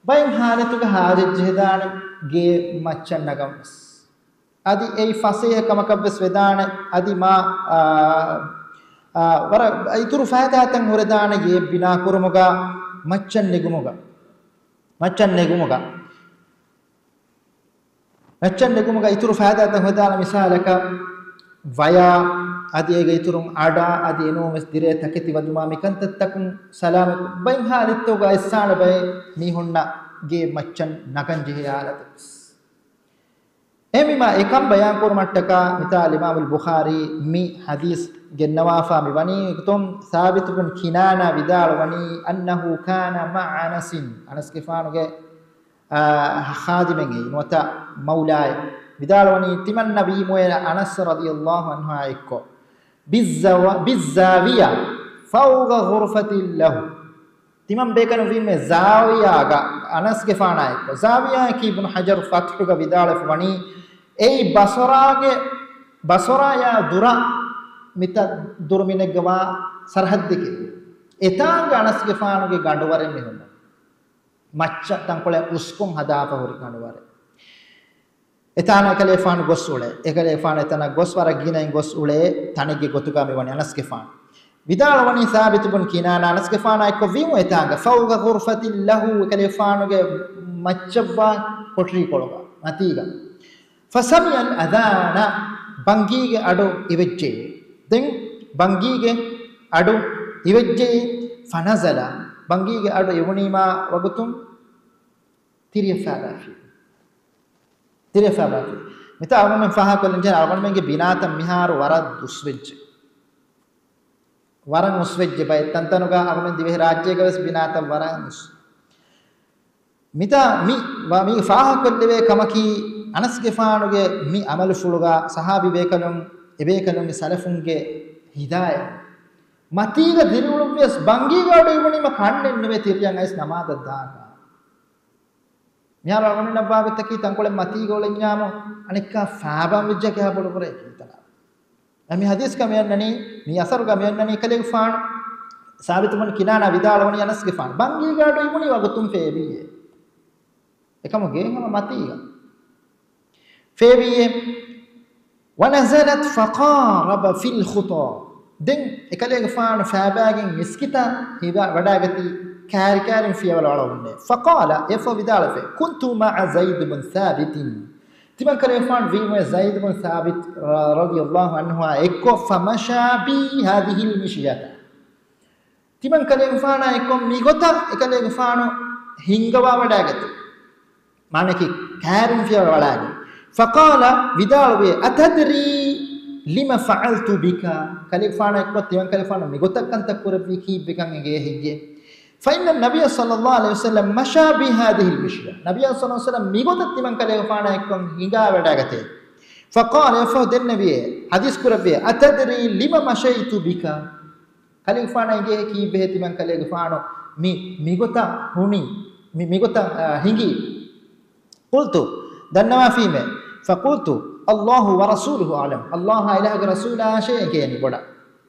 ބައެއް ޙާލަތުގަ ހާޖަތް ޖެހިދާނެ ގެ މައްޗަށް ނަގަން ވެސް. އަދި އެއީ ފަސޭހަ ކަމަކަށް ވެސް ވެދާނެ. އަދި މާ، އާ، އާ، ވަރަށް އިތުރު ފައިދާތައް ހުރެދާނެ ގެ ބިނާ ކުރުމުގަ މައްޗަށް ނެގުމުގަ، މައްޗަށް ނެގުމުގަ. މައްޗަށް ނެގުމުގަ އިތުރު ފައިދާތައް ހުރެދާނެ މިސާލަކަށް ވަޔާ، އަދި އޭގެ އިތުރުން އަޑާ، އަދި އެނޫން ވެސް ދިރޭ ތަކެތި ވަދުމާ މިކަންތައްތަކުން ސަލާމަތް ބައެއް ޙާލަތްތަކުގަ އައިސްއާނެ ބައެއް މީހުންނަށް ގެ މައްޗަށް ނަގަން ޖެހޭ ޙާލަތެއް ވެސް. އެހެންވީމާ އެކަން ބަޔާން ކުރުމަށްޓަކާ މިތާ އަލްއިމާމު އަލްބުޚާރީ މި ޙަދީޘް ގެންނަވާފާ މިވަނީ ގޮތުން ސާބިތު ބިން ކިނާނާ ވިދާޅުވަނީ، أَنَّهُ كَانَ مَعَ أَنَسٍ، އަނަސްގެފާނުގެ އާ، ޚާދިމެއް އެއީ ނުވަތަ މައުލާއެއް. ވިދާޅުވަނީ ތިމަންނަ ވީމުއޭ އަނަސް ރަޟިޔަﷲ ޢަންހުއާ އެއްކޮށް، ބިއްޒަވާ-، ބިއްޒާވިޔާ ފައުގަ ޣުރުފަތިއް ލަހު. ތިމަން ބޭކަލުން ވީމުއޭ ޒާވިޔާގަ އަނަސްގެފާނާ އެއްކޮށް. ޒާވިޔާއަކީ އިބްނު ޙަޖަރު ފަތްޙުގަ ވިދާޅުވެފަ ވަނީ އެއީ ބަޞަރާގެ، ބަޞަރާޔާ ދުރަށް މިތައް ދުރުމިނެއްގަ ވާ ސަރަޙައްދެކޭ. އެތާނގަ އަނަސްގެފާނުގެ ގަނޑުވަރެއް މިހުންނަ. މައްޗަށް ތަންކޮޅެއް އުސްކޮށް ހަދާފަ ހުރި ގަނޑުވަރެއް. އެތާނަށް އެކަލޭފާނު ގޮސް އުޅޭ. އެކަލޭފާނު އެތަނަށް ގޮސް ވަރަށް ގިނައިން ގޮސް އުޅޭ ތަނެއްގެ ގޮތުގަ މިވަނީ އަނަސްގެފާނު. ވިދާޅުވަނީ ސާބިތު ބުން ކިނާނާ އަނަސްގެފާނާ އެއްކޮށް ވީމު އެތާނގަ ފައުގަ ޣުރުފަތިއް ލަހު، އެކަލޭފާނުގެ މައްޗަށްވާ ކޮޓަރިކޮޅުގަ މަތީގަ. فَسَمِعَ الْأَذَانَ، ބަންގީގެ އަޑު އިވެއްޖެ. ދެން ބަންގީގެ އަޑު އިވެއްޖެ. فَنَزَلَ، ބަންގީގެ އަޑު އިވުނީމާ ވަގުތުން ތިރިއަށް ފާބާފި. ތިރިއަށް ފާބާފި. މިތާ އަޅުގަނޑުމެން ފާހަގަކޮށްލަން ޖެހޭ އަޅުގަނޑުމެންގެ ބިނާތައް މިހާރު ވަރަށް ދުސްވެއްޖެ. ވަރަށް ނުސްވެއްޖެ ބައެއް ތަންތަނުގަ އަޅުގަނޑުމެން ދިވެހިރާއްޖޭގަ ވެސް ބިނާތައް ވަރަށް ނުސް. މިތާ މި ވަ-، މި ފާހަގަކޮށްލެވޭ ކަމަކީ، އަނަސްގެފާނުގެ މި ޢަމަލުފުޅުގަ ޞަޙާބީ ބޭކަލުން، އެބޭކަލުން މި ސަލަފުންގެ ހިދާޔަތް. މަތީގަ ދިރިއުޅުއްވިޔަސް ބަންގީގެ އަޑު އިވުނީމަ ކަންނެއް ނުވޭ ތިރިއަށް އައިސް ނަމާދަށް ދާކަށް. މިހާރު އަޅުގަނޑުމެންނަށް ވާގޮތަކީ ތަންކޮޅެއް މަތީގަ އުޅެންޏާމު އަނެއްކާ ފާބާން ވެއްޖެ ކިހާ ބޮޑު ބުރައެއް ކީތަނާ. އެ މި ޙަދީޘްގަ މިއަންނަނީ، މި އަސަރުގަ މިއަންނަނީ ކަލޭގެފާނު ސާބިތު ބުން ކިނާނާ ވިދާޅުވަނީ އަނަސްގެފާނު ބަންގީގެ އަޑު އިވުނީ ވަގުތުން ފޭބީއޭ. އެކަމު ގޭން ހަމަ މަތީގަ. ފޭބީއޭ. وَنَزَلَتْ فَقَارَبَ فِي الْخُطَى. ދެން އެކަލޭގެފާނު ފާބާގެން މިސްކިތަށް ހިވާ ވަޑާގަތީ ކާރިކާރިން ފިޔަވަޅު އަޅަވުންނޭ. فَقَالَ، އެފަ ވިދާޅުވެ، كُنْتُ مَعَ زَيْدِ بْنِ ثَابِتٍ. ތިމަން ކަލޭގެފާނު ވީމުއެ ޒައިދު ބިން ސާބިތު ރަ-، ރަޟިޔަﷲ ޢަންހުއާ އެއްކޮށް، ފަމަޝާ ބީ ހާޛިހިލް މިޝްޔަތަ. ތިމަން ކަލޭގެފާނާ އެއްކޮށް މިގޮތަށް އެކަލޭގެފާނު ހިންގަވާ ވަޑައިގަތީ. މާނައަކީ ކައިރިން ފިޔަވަޅައިގެން. ފަޤާލަ، ވިދާޅުވި، އަތަދްރީ ލިމަ ފަޢަލްތު ބިކަ؟ ކަލޭގެފާނާ އެއްކޮށް ތިމަން ކަލޭގެފާނު މިގޮތަށް ކަންތައް ކުރެއްވީ ކީއްވެކަން އެނގޭ ހެއްޔޭ؟ ފައިންނަ ނަބިޔަ ޞައްލަﷲ ޢަލައިހި ވަސައްލަމް މަޝާ ބިހާޛިހިލް މިޝްޔަ. ނަބިޔާ ޞައްލަﷲ ޢަލައިހި ވަސައްލަމް މިގޮތަށް ތިމަން ކަލޭގެފާނާ އެއްކޮށް ހިނގާ ވަޑައިގަތޭ. ފަޤާލަ، އެއަށްފަހު ދެންނެވިއޭ، ޙަދީޘް ކުރެއްވިއޭ، އަތަދްރީ ލިމަ މަޝައްތު ބިކަ؟ ކަލޭގެފާނަށް އެނގޭ ކީއްވެހޭ ތިމަން ކަލޭގެފާނު މި، މިގޮތަށް ހުނި، މި، މިގޮތަށް، އާ، ހިނގީ؟ ޤުލްތު، ދަންނަވާފީމޭ. ފަޤުލްތު، ﷲ ވަރަސޫލުހު އަޢްލަމް. ﷲ އާ އިލާހުގެ ރަސޫލާ އާށޭ އެނގޭނީ ބޮޑަށް.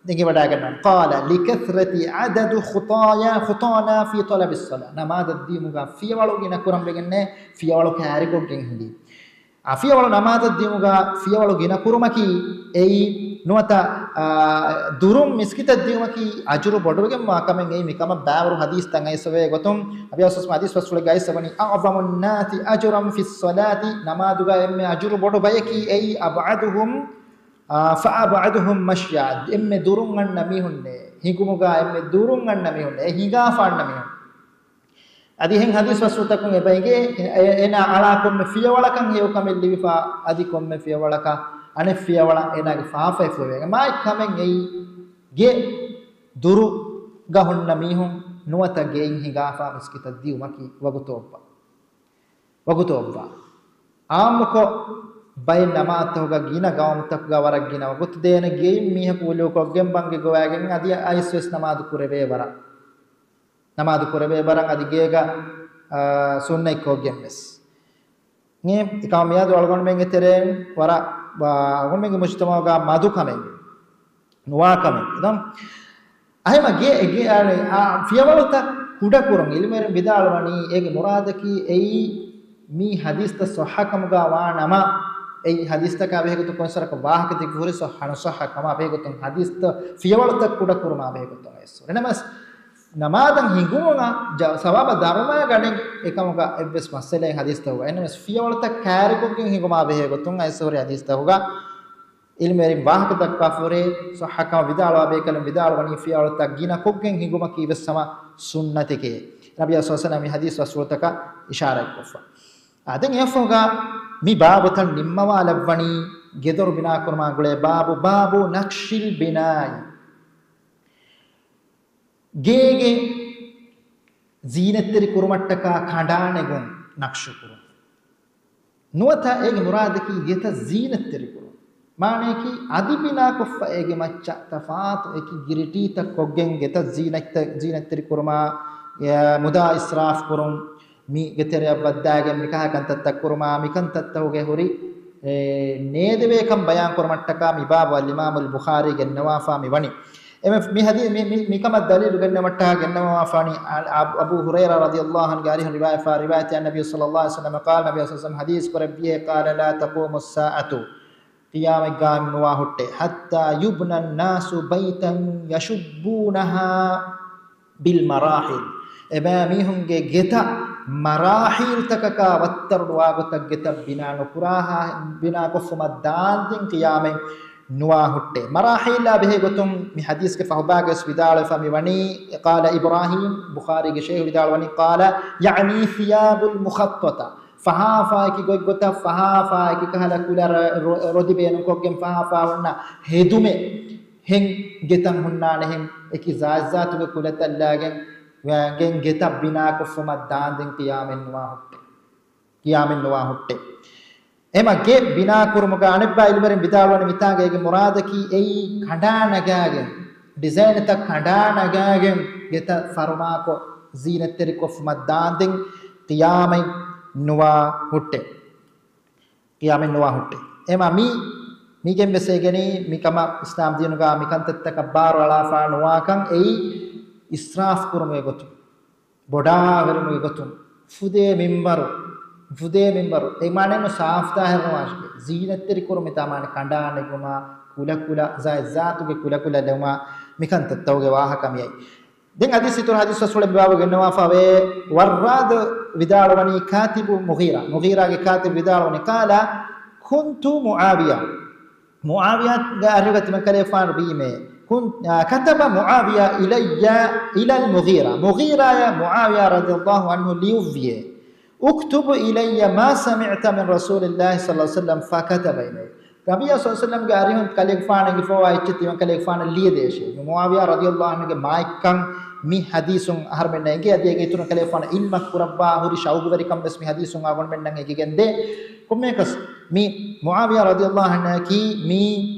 އެނގިވަޑައިގަންނަވަން. ޤާލަ ލިކަސްރަތި ޢަދަދު ޚުޠާޔާ، ޚުޠާނާ ފީ ޠަލަބިއްޞަލާ. ނަމާދަށް ދިޔުމުގަ ފިޔަވަޅު ގިނަ ކުރަން ވެގެންނޭ، ފިޔަވަޅު ކައިރިކޮށްގެން ހިނގީ. އާ، ފިޔަވަޅު ނަމާދަށް ދިޔުމުގަ ފިޔަވަޅު ގިނަ ކުރުމަކީ އެއީ ނުވަތަ، އާ، ދުރުން މިސްކިތަށް ދިޔުމަކީ އަޖުރު ބޮޑުވެގެންވާ ކަމެއް އެއީ މިކަމަށް ބާވަރު ޙަދީޘްތައް އައިސްވޭ ގޮތުން، ނަބިއްޔާ ޞައްލަﷲ ޢަލައިހި ވަސައްލަމަ ޙަދީޘް ވަސްފުޅެއްގަ އައިސްވަނީ، އަޢްޒަމު ނާސި އަޖުރަން ފިއްޞަލާތި، ނަމާދުގަ އެންމެ އަޖުރު ބޮޑު ބަޔަކީ އެއީ، އަބްޢަދުހުމް، އާ، ފައަބްޢަދުހުމް މަޝްޔާ، އެންމެ ދުރުން އަންނަ މީހުންނޭ، ހިނގުމުގަ އެންމެ ދުރުން އަންނަ މީހުންނޭ، ހިނގާފަ އަންނަ މީހުން. އަދި އެހެން ޙަދީޘް ވަސްފުޅުތަކުން އެބަ އެނގޭ، އެ-، އޭނާ އަޅާ ކޮންމެ ފިޔަވަޅަކަށް ހެޔޮ ކަމެއް ލިބިފަ، އަދި ކޮންމެ ފިޔަވަޅަކަށް އަނެއް ފިޔަވަޅަށް އޭނާގެ ފާފައެއް ފުއެވޭ. މާތް ކަމެއް އެއީ، ގެ ދުރުގަ ހުންނަ މީހުން ނުވަތަ ގެއިން ހިނގާފަ މިސްކިތަށް ދިޔުމަކީ ވަގުތު އޮއްވާ. ވަގުތު އޮއްވާ. އާއްމުކޮށް، ބައެއް ނަމާދުތަކުގަ ގިނަ ގައުމުތަކުގަ ވަރަށް ގިނަ ވަގުތު ދޭނެ ގެއިން މީހަކު އުލޫކޮށްގެން ބަންގެ ގޮވައިގެން އަދި އައިސް ވެސް ނަމާދު ކުރެވޭ ވަރަށް. ނަމާދު ކުރެވޭ ވަރަށް އަދި ގޭގަ، އާ، ސުންނަތްކޮށްގެން ވެސް. އެކަމަ މިއަދު އަޅުގަނޑުމެންގެ ތެރެއިން ވަރަށް، އާ، އަޅުގަނޑުމެންގެ މުޖުތަމަޢުގަ މަދު ކަމެއް، ނުވާ ކަމެއް. އެހެން އެ، އެ، އާ، ފިޔަވަޅުތައް ކުޑަކުރުން. ޢިލްމުވެރިން ވިދާޅުވަނީ އޭގެ މުރާދަކީ އެއީ މި ޙަދީޘްތައް ޞައްޙަ ކަމުގަ ވާ ނަމަ، އެއީ ޙަދީޘްތަކާ ބެހޭގޮތުން ކޮންސަރަކަށް ވާހަކަ ދެއްކި ހުރި ޞައްޙަ ނުޞައްޙަ ކަމާ ބެހޭގޮތުން ޙަދީޘްތައް ފިޔަވަޅުތައް ކުޑަކުރުމާ ބެހޭގޮތުން އައިސް. އެނަމަސް ނަމާދަށް ހިނގުމުގަ ޖަ-، ސަވާބަށް ދަރުމަޔަށް ގަނެ އެކަމުގަ އެއްވެސް މައްސަލައެއް ޙަދީޘްތަކުގަ. އެނަމަސް ފިޔަވަޅުތައް ކައިރިކޮށްގެން ހިނގުމާ ބެހޭގޮތުން އައިސް ހުރި ޙަދީޘްތަކުގަ ޢިލްމުވެރިން ވާހަކަ ދައްކާފަ ހުރޭ، ޞައްޙަ ކަމަށް ވިދާޅުވާ ބޭކަލުން ވިދާޅުވަނީ ފިޔަވަޅުތައް ގިނަ ކޮށްގެން ހިނގުމަކީ ވެސް ހަމަ ސުންނަތެކޭ. ނަބިއްޔާ ޞައްލަﷲ ޢަލައިހި ވަސައްލަމަ މި ޙަދީޘް ވަސްފުޅުތަކަށް އިޝާރާތްކޮށްފަ. އާ، ދެން އެއަށްފަހުގަ މި ބާބުތައް ނިންމަވާލައްވަނީ ގެދޮރު ބިނާކުރުމާ ގުޅޭ ބާބު، ބާބު ނަޤްޝިލް ބިނާއި. ގޭގެ ޒީނަތްތެރި ކުރުމަށްޓަކާ ކަނޑާނެގުން ނަޤްޝު ކުރުން. ނުވަތަ އޭގެ މުރާދަކީ ގެތައް ޒީނަތްތެރި ކުރުން. މާނަޔަކީ އަދި ބިނާކޮށްފަ އޭގެ މައްޗަށް ތަފާތު އެކި ގިރިޓީތައް ކޮށްގެން ގެތައް ޒީނަތްތައް، ޒީނަތްތެރި ކުރުމާ، އެ، މުދާ އިސްރާފް ކުރުން، މި ގެތެރެއަށް ވައްދާގެން މިކަހަލަ ކަންތައްތައް ކުރުމާ، މިކަންތައްތަކުގެ ހުރި، އެ، ނޭދެވޭކަން ބަޔާން ކުރުމަށްޓަކާ މި ބާބު އަލްއިމާމު އަލް ބުޚާރީ ގެންނަވާފާ މި ވަނީ. އެމެ-، މި ޙަދީ-، މި-، މި-، މިކަމަށް ދަލީލު ގެންނަވަންޓަކާ ގެންނަވާފާނީ އަ-، އަ-، އަބޫ ހުރައިރާ ރަޟިޔަﷲ ޢަންހުގެ އަރިހުން ރިވާޔަތްވާ ރިވާޔަތެއް، އަން ނަބިއްޔާ ޞައްލަﷲ ޢަލައިހި ވަސައްލަމަ ޤާލަ، ނަބިއްޔާ ޞައްލަﷲ ޢަލައިހި ވަސައްލަމަ ޙަދީޘް ކުރެއްވިއޭ، ޤާލަ، ލާ ތަޤޫމު އައްސާޢަތު، ޤިޔާމަތް ޤާއިމް ނުވާ ހުއްޓޭ، ޙައްތާ ޔުބްނަ އައްނާސު ބައިތަން ޔަޝުއްބޫނަހާ ބިލް މަރާޙިލް، އެބައިމީހުންގެ ގެތައް މަރާޙީލްތަކަކާ ވައްތަރު ނުވާ ގޮތަށް ގެތައް ބިނާ ނުކުރާހާ، ބިނާކޮށްފުމަށް ދާންދެން ޤިޔާމަތް ނުވާ ހުއްޓޭ. މަރާޙީލާ ބެހޭ ގޮތުން މި ޙަދީޘްގެ ފަހުބާގަވެސް ވިދާޅުވެފަ މި ވަނީ، ޤާލަ އިބްރާހީމް، ބުޚާރީގެ ޝައިޚު ވިދާޅުވަނީ، ޤާލަ، ޔަޢުނީ ޘިޔާބުލް މުޚައްޠަޠަ، ފަހާފާ އެކި ގޮތްގޮތަށް ފަހާފާ އެކި ކަހަލަ ކުލަ ރަ-، ރޮ-، ރޮދި ބޭނުންކޮށްގެން ފަހާފާ ހުންނަ ހެދުމެއް ހެން ގެތައް ހުންނާނެހެން އެކި ޒާތްޒާތުގެ ކުލަތައްލާގެން ގެން ގެތައް ބިނާކޮށްފުމަށް ދާންދެން ޤިޔާމަތް ނުވާ ހުއްޓޭ. ޤިޔާމަތް ނުވާ ހުއްޓޭ. އެމަ ގެ ބިނާކުރުމުގަ އަނެއްބައި އިލްމުވެރިން ވިދާޅުވަނީ މިތާގައިގެ މުރާދަކީ އެއީ ކަނޑާނަގާގެން، ޑިޒައިންތައް ކަނޑާނަގާގެން ގެތައް ފަރުމާކޮށް ޒީނަތްތެރިކޮށްފުމަށް ދާންދެން ޤިޔާމަތް ނުވާ ހުއްޓޭ. ޤިޔާމަތް ނުވާ ހުއްޓޭ. އެމަ މި، މިގެން ވެސް އެނގެނީ މިކަމަށް އިސްލާމް ދީނުގަ މިކަންތައްތަކަށް ބާރު އަޅާފާ ނުވާކަން އެއީ އިސްރާފް ކުރުމުގެ ގޮތުން. ބޮޑާވެރުމުގެ ގޮތުން ފުދޭ މިންވަރު، ފުދޭ މިންވަރު، އެ މާނައެއްނު ސާފްތާހިރު ނުވާށެކޭ. ޒީނަތްތެރި ކުރުމިތާ މާނަ ކަނޑާނެގުމާ، ކުލަކުލަ، ޒާތްޒާތުގެ ކުލަކުލަ ލެވުމާ، މިކަންތައްތަކުގެ ވާހަކަ މިއައީ. ދެން ޙަދީޘް އިތުރު ޙަދީޘް ވަސްފުޅެއް މިބާބު ގެންނަވާފަވޭ، ވައްރާދު ވިދާޅުވަނީ ކާތިބު މުޣީރާ، މުޣީރާގެ ކާތިބު ވިދާޅުވަނީ، ޤާލަ، كنت معاوية. މުޢާވިޔާގެ އަރިހުގަ ތިމަންކަލޭގެފާނު ވީމޭ. كنت، آه، كتب معاوية إلي، إلى المغيرة. މުޣީރާޔަށް މުޢާވިޔާ ރަޟިޔަﷲ ޢަންހު ލިޔުއްވިއޭ. اكتب إلي ما سمعت من رسول الله صلى الله عليه وسلم، فكتب إلي. ނަބިއްޔާ ޞައްލަﷲ ޢަލައިހި ވަސައްލަމްގެ އަރިހުން ކަލޭގެފާނަށް އެނގިފައިވާ އެއްޗެއް ތިމަންކަލޭގެފާނަށް ލިޔެދޭށޭ. މުޢާވިޔާ ރަޟިޔަﷲ ޢަންހުގެ މާތްކަން މި ޙަދީޘުން އަހަރުމެންނަށް އެނގޭ. އަދި އޭގެ އިތުރުން ކަލޭގެފާނަށް ޢިލްމަށް ކުރައްވާ ހުރި ޝައުގުވެރިކަން ވެސް މި ޙަދީޘުން އަޅުގަނޑުމެންނަށް އެނގިގެންދޭ. ކޮންމެއަކަސް މި މުޢާވިޔާ ރަޟިޔަﷲ ޢަންހަކީ މީ،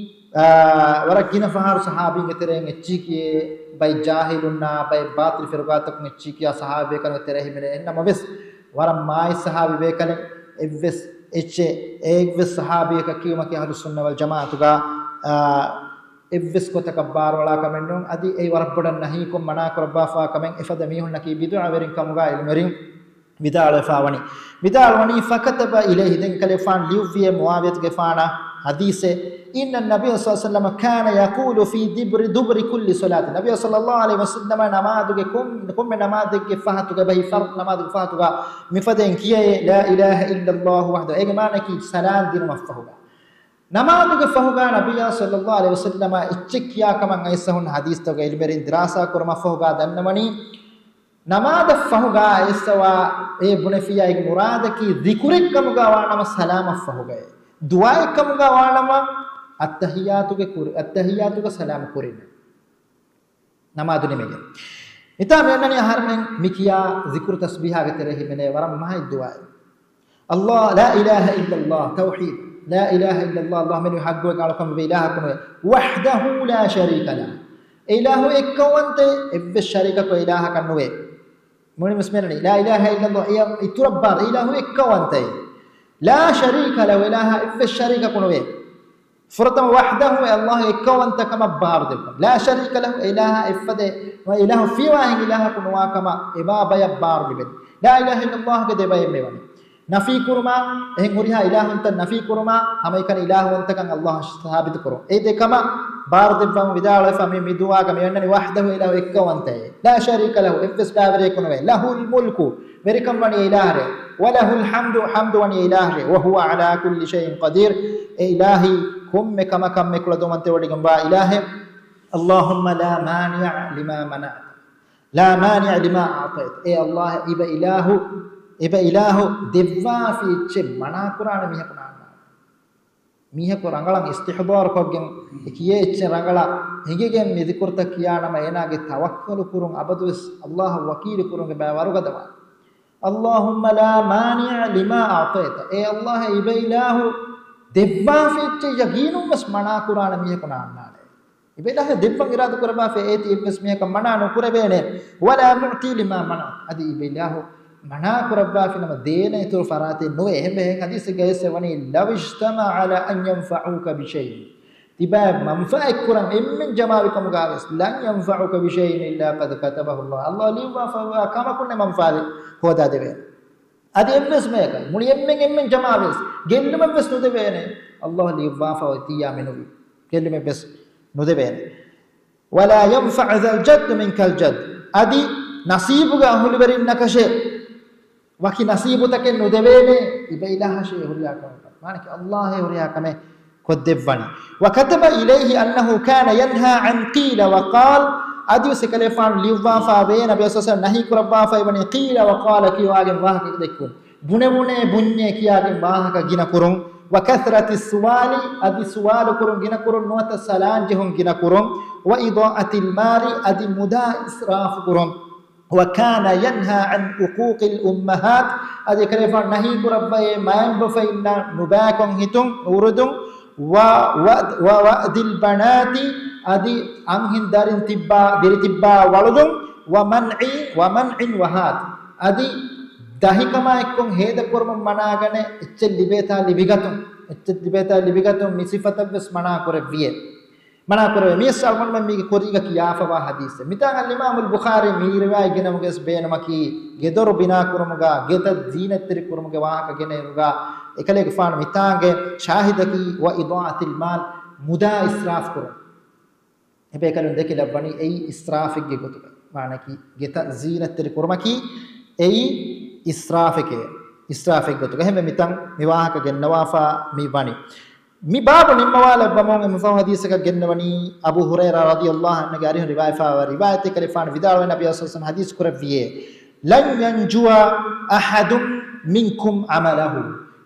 އާ، ވަރަށް ގިނަ ފަހަރު ޞަޙާބީންގެ ތެރެއިން އެއްޗިހި ކިޔޭ، ބައެއް ޖާހިލުންނާ، ބައެއް ބާޠިލު ފިރުގާތަކުން އެއްޗިހި ކިޔާ ޞަޙާބީއެއްކަން ތެރޭ ހިމެނޭ. އެހެންނަމަވެސް، ވަރަށް މާތް ޞަޙާބީ ބޭކަލެއް، އެއްވެސް އެއްޗެއް، އެއްވެސް ޞަޙާބީއަކަށް ކިޔުމަކީ އަހުލުއްސުންނަ ވަލްޖަމާޢަތުގަ، އާ، އެއްވެސް ގޮތަކަށް ބާރުއަޅާ ކަމެއް ނޫން. އަދި އެއީ ވަރަށް ބޮޑަށް ނަހީކޮށް މަނާ ކުރައްވާފާ ކަމެއް. އެފަދަ މީހުންނަކީ ބިދުޢަވެރިން ކަމުގަ ޢިލްމުވެރިން ވިދާޅުވެފާ ވަނީ. ވިދާޅުވަނީ، فكتب إليه، ދެން ކަލޭގެފާނު ލިޔުއްވިއޭ މުޢާވިޔާގެފާނަށް ޙަދީޘެއް، إن النبي صلى الله عليه وسلم كان يقول في دبر، دبر كل صلاة. ނަބިއްޔާ ޞައްލަﷲ ޢަލައިހި ވަސައްލަމަ ނަމާދުގެ ކޮން، ކޮންމެ ނަމާދެއްގެ ފަހަތުގައި، ބައި ފަރުޟު ނަމާދުގެ ފަހަތުގަ މިފަދައިން ކިޔައޭ، لا إله إلا الله وحده. އޭގެ މާނައަކީ ސަލާން ދިނުމަށްފަހުގަ. ނަމާދުގެ ފަހުގަ ނަބިއްޔާ ޞައްލަﷲ ޢަލައިހި ވަސައްލަމަ އެއްޗެއް ކިޔާ ކަމަށް އައިސް ހުންނަ ޙަދީޘްތަކުގައި ޢިލްމުވެރިން ދިރާސާ ކުރުމަށްފަހުގަ ދަންނަވަނީ، ނަމާދަށްފަހުގަ އެއްސަވާ އެ ބުނެފިޔާ އޭގެ މުރާދަކީ ޛިކުރެއްކަމުގަ ވާނަމަ ސަލާމަށްފަހުގައޭ. ދުޢާއެއްކަމުގަ ވާނަމަ އައްތަޙިއްޔާތުގެ ކުރި، އައްތަޙިއްޔާތުގަ ސަލާމް ކުރިން. ނަމާދު ނިމިގެން. މިތާ މިއޮންނަނީ އަހަރުމެން މިކިޔާ ޒިކުރު ތަސްބީޙާގެ ތެރޭ ހިމެނޭ ވަރަށް މާތް ދުޢާއެއް. الله، لا إله إلا الله، توحيد. لا إله إلا الله، އަﷲ މެނުވީ ޙައްޤުވެ އަޅުކަން ވެ އިލާހަކު ނުވޭ. وحده لا شريك له. އެ އިލާހު އެއްކައުވަންތައެއް، އެއްވެސް ޝަރީކަކު އެ އިލާހަކަށް ނުވޭ. މުޅިން ވެސް މިއަންނަނީ، لا إله إلا الله، އެ އިތުރަށް ބާރު، އެ އިލާހު އެއްކައުވަންތައެއް. لا شريك له، އިލާހަށް އެއްވެސް ޝަރީކަކު ނުވޭ. ފުރަތަމަ، وحده، އެ އަﷲ އެއްކައުވަންތަކަމަށް ބާރު ދެއްވުން. لا شريك له، އެ އިލާހަށް އެއްފަދަ، އެ އިލާހު ފިޔަވާހެން އިލާހަކު ނުވާކަމަށް އެބާ ބަޔަށް ބާރު ލިބެނީ. لا إله إلا الله ގެ ދެ ބައެއް މިވަނީ. ނަފީ ކުރުމާ، އެހެން ހުރިހާ އިލާހުންތައް ނަފީ ކުރުމާ، ހަމައެކަނި އިލާހުވަންތަކަން އަﷲ ސާބިތު ކުރުން. އެ ދެކަމަށް ބާރު ދެއްވަމުން ވިދާޅުވެފަ މި، މި ދުޢާގަ މިއޮންނަނީ، وحده، އިލާހު އެއްކައުވަންތައެއް. لا شريك له، އެއްވެސް ބައިވެރިޔަކު ނުވޭ. له الملك، ވެރިކަން ވަނީ އެ އިލާހަށޭ. وله الحمد، ޙަމްދު ވަނީ އެ އިލާހަށޭ. وهو على كل شيء قدير، އެ އިލާހީ ކޮންމެ ކަމަކަށް މެކުޅަދުންވަންތަވެވޮޑިގެންވާ އިލާހެއް. اللهم لا مانع لما منعت، لا مانع لما أعطيت. އޭ އަﷲ، އިބަ އިލާހު، އިބަ އިލާހު ދެއްވާފި އެއްޗެއް މަނާކުރާނެ މީހަކު ނާންނާނެ. މީހަކު ރަނގަޅަށް އިސްތިޙްޟާރުކޮށްގެން އެ ކިޔޭ އެއްޗެއް ރަނގަޅަށް ހިނގިގެން މި ޒިކުރުތައް ކިޔާނަމަ އޭނާގެ ތަވައްކަލު ކުރުން އަބަދުވެސް އަﷲއަށް ވަކީލު ކުރުމުގެ ބައި ވަރުގަދަވާނެ. اللهم لا مانع لما أعطيت. އޭ އަﷲ، އިބަ އިލާހު ދެއްވާފި އެއްޗެއް ޔަގީނުންވެސް މަނާކުރާނެ މީހަކު ނާންނާނެ. އިބަ އިލާހު ދެއްވަން އިރާދަ ކުރައްވާފައި އޭތި އެއްވެސް މީހަކަށް މަނާ ނުކުރެވޭނެ. ولا معطي لما منعت. އަދި އިބަ އިލާހު މަނާ ކުރައްވާފިނަމަ ދޭނެ އިތުރު ފަރާތެއް ނުވޭ. އެހެންވެ އެހެން ޙަދީޘެއްގައި އެއްސެއް ވަނީ، لو اجتمعا على أن ينفعوك بشيء. ތިބާ މަންފާއެއް ކުރަން އެންމެން ޖަމާވި ކަމުގަވެސް، لن ينفعوك بشيء إلا قد كتبه الله. އަﷲ ލިޔުއްވާފައިވާ ކަމަކުންނެ މަންފާ ހޯދާދެވޭނެ. އަދި އެއްވެސް މެޔަކަށް، މުޅި އެންމެން އެންމެން ޖަމާވެސް، ގެއްލުމެއްވެސް ނުދެވޭނެ. އަﷲ ލިޔުއްވާފަ އޮތިއްޔާ މެނުވީ. ގެއްލުމެއްވެސް ނުދެވޭނެ. ولا ينفع ذا الجد منك الجد. އަދި ނަސީބުގެ އަހުލުވެރިންނަކަށެއް ވަކި ނަސީބުތަކެއް ނުދެވޭނެ، އިބަ އިލާހަށޭ ހުރިހާ ކަމެއް. މާނަކީ އަﷲއޭ ހުރިހާ ކަމެއް ކޮށްދެއްވަނީ. وكتب إليه أنه كان ينهى عن قيل وقال. އަދިވެސް އެކަލޭފާނު ލިޔުއްވާފާވޭ، ނަބީ ޞައްލަﷲު ޢަލައިހި ވަސައްލަމަ ނަހީ ކުރައްވާފައިވަނީ، قيل وقال ކިޔުވާގެން ވާހަކަ ދެއްކުން. ބުނެ ބުނެ ބުންޏޭ ކިޔާގެން ވާހަކަ ގިނަ ކުރުން. وكثرة السؤال، އަދި ސުވާލު ކުރުން ގިނަ ކުރުން، ނުވަތަ ސަލާން ޖެހުން ގިނަ ކުރުން. وإضاعة المال، އަދި މުދާ އިސްރާފު ކުރުން. وكان ينهى عن عقوق الأمهات، އަދި އެކަލޭފާނު ނަހީ ކުރައްވައޭ މައިންބަފައިންނަށް ނުބައިކޮށް ހިތުން އުރުދުން، و، و، ووأد البنات، އަދި އަންހެން ދަރިން ތިއްބާ، ދިރިތިއްބާ ވަޅުލުން، ومنع، ومنع وهات، އަދި ދަހިކަމާ އެއްކޮށް ހޭދަކުރުމަށް މަނާގަނެ، އެއްޗެއް ލިބޭތާ ލިބިގަތުން، އެއްޗެއް ލިބޭތާ ލިބިގަތުން މި ސިފަތަށްވެސް މަނާ ކުރެއްވިއޭ. މަނާކުރެވޭ. މިއަސް އަޅުގަނޑުމެން މީގެ ކުރީގަ ކިޔާފަވާ ޙަދީޘެއް. މިތާނގަ އިމާމުލް ބުޚާރީ މި ރިވާޔަތް ގެނައުމުގެ ވެސް ބޭނުމަކީ، ގެދޮރު ބިނާކުރުމުގަ، ގެތައް ޒީނަތްތެރި ކުރުމުގެ ވާހަކަ ގެނައިރުގަ، އެކަލޭގެފާނު މިތާނގެ ޝާހިދަކީ، وإضاعة المال، މުދާ އިސްރާފް ކުރުން. އެބޭކަލުން ދެކިލައްވަނީ އެއީ އިސްރާފެއްގެ ގޮތުގަ. މާނައަކީ، ގެތައް ޒީނަތްތެރި ކުރުމަކީ އެއީ އިސްރާފެކޭ. އިސްރާފެއްގެ ގޮތުގަ. އެހެންވެ މިތަން މި ވާހަކަ ގެންނަވާފަ މި ވަނީ. މި ބާބު ނިންމަވާލައްވަމުން އެ މިފަހު ޙަދީޘަކަށް ގެންނަވަނީ އަބޫ ހުރައިރާ ރަޟިޔަﷲ ޢަންހުގެ އަރިހުން ރިވާޔަތްވާ ރިވާޔަތެއް ކަލޭގެފާނު ވިދާޅުވަނީ ނަބީ ޞައްލަﷲު ޢަލައިހި ވަސައްލަމަ ޙަދީޘް ކުރެއްވިއޭ، "لن ينجو أحد منكم عمله."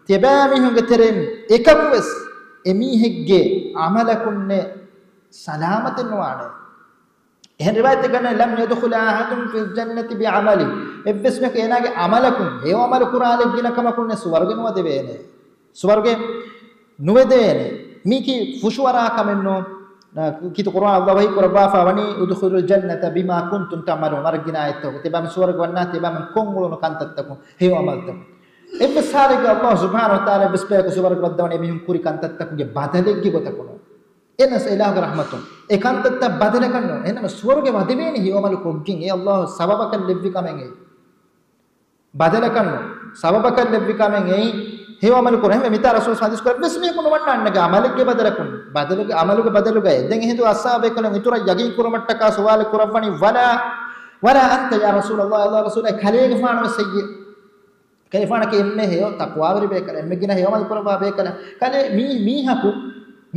ތިޔަބައިމީހުންގެ ތެރެއިން އެކަކުވެސް އެމީހެއްގެ ޢަމަލަކުންނެއް ސަލާމަތެއް ނުވާނެ. އެހެން ރިވާޔަތެއް ގަންނަ، "لم يدخل أحد في الجنة بعمله." އެއްވެސް މީހަކު އޭނާގެ ޢަމަލަކުން ހެޔޮ ޢަމަލު ކުރާލެއް ގިނަ ކަމަކުންނެއް ސުވަރުގެ ނުވަދެވޭނެ. ސުވަރުގެ ނުވެދޭނެ. މީކީ ފުށުއަރާ ކަމެއްނު. ކީރިތި ޤުރުއާން ﷲ ވަޙީ ކުރައްވާފަ ވަނީ، "ادخلوا الجنة بما كنتم تعملون." ވަރަށް ގިނަ އާޔަތްތަކުގަ ތިޔަބައިމީހުން ސުވަރުގެ ވަންނާނެ ތިޔަބައިމީހުން ކޮށްއުޅުނު ކަންތައްތަކުން، ހެޔޮ ޢަމަލުތަކުން. އެއްވެސް ޙާލެއްގަ ﷲ ސުބްޙާނަހޫ ވަތަޢާލާ އެއްވެސް ބަޔަކު ސުވަރުގެ ވައްދަވަނީ އެމީހުން ކުރި ކަންތައްތަކުގެ ބަދަލެއްގެ ގޮތަކުން. އެނަސް އިލާހުގެ ރަޙްމަތުން އެ ކަންތައްތައް ބަދަލަކަށްނު. އެހެންނަމަ ސުވަރުގެ ވަދެވޭނެ ހެޔޮ ޢަމަލު ކޮށްގެން، އެ ﷲ ސަބަބަކަށް ލެއްވި ކަމެއް އެއީ. ބަދަލަކަށްނު، ސަބަބަކަށް ލެއްވި ކަމެއް އެއީ ހެޔޮ ޢަމަލު ކުރުން. އެހެންވެ މިތާ ރަސޫލު ޙަދީޘް ކުރެއްވި އެއްވެސް މީހަކު ނުވަންނާނެ އަންނަ ޢަމަލެއްގެ ބަދަލަކުން، ބަދަލުގެ، ޢަމަލުގެ ބަދަލުގައި. ދެން އެހިނދު އަޞްޙާބު ބޭކަލުން އިތުރަށް ޔަޤީން ކުރުމަށްޓަކާ ސުވާލެއް ކުރައްވަނީ، "ولا، ولا أنت يا رسول الله؟" ﷲ ރަސޫލާ، ކަލޭގެފާނުވެސް ހެއްޔޭ؟ ކަލޭގެފާނަކީ އެންމެ ހެޔޮ ތަޤްވާވެރި ބޭކަލާ، އެންމެ ގިނަ ހެޔޮ ޢަމަލު ކުރައްވާ ބޭކަލާ. ކަލޭ މީ، މީހަކު،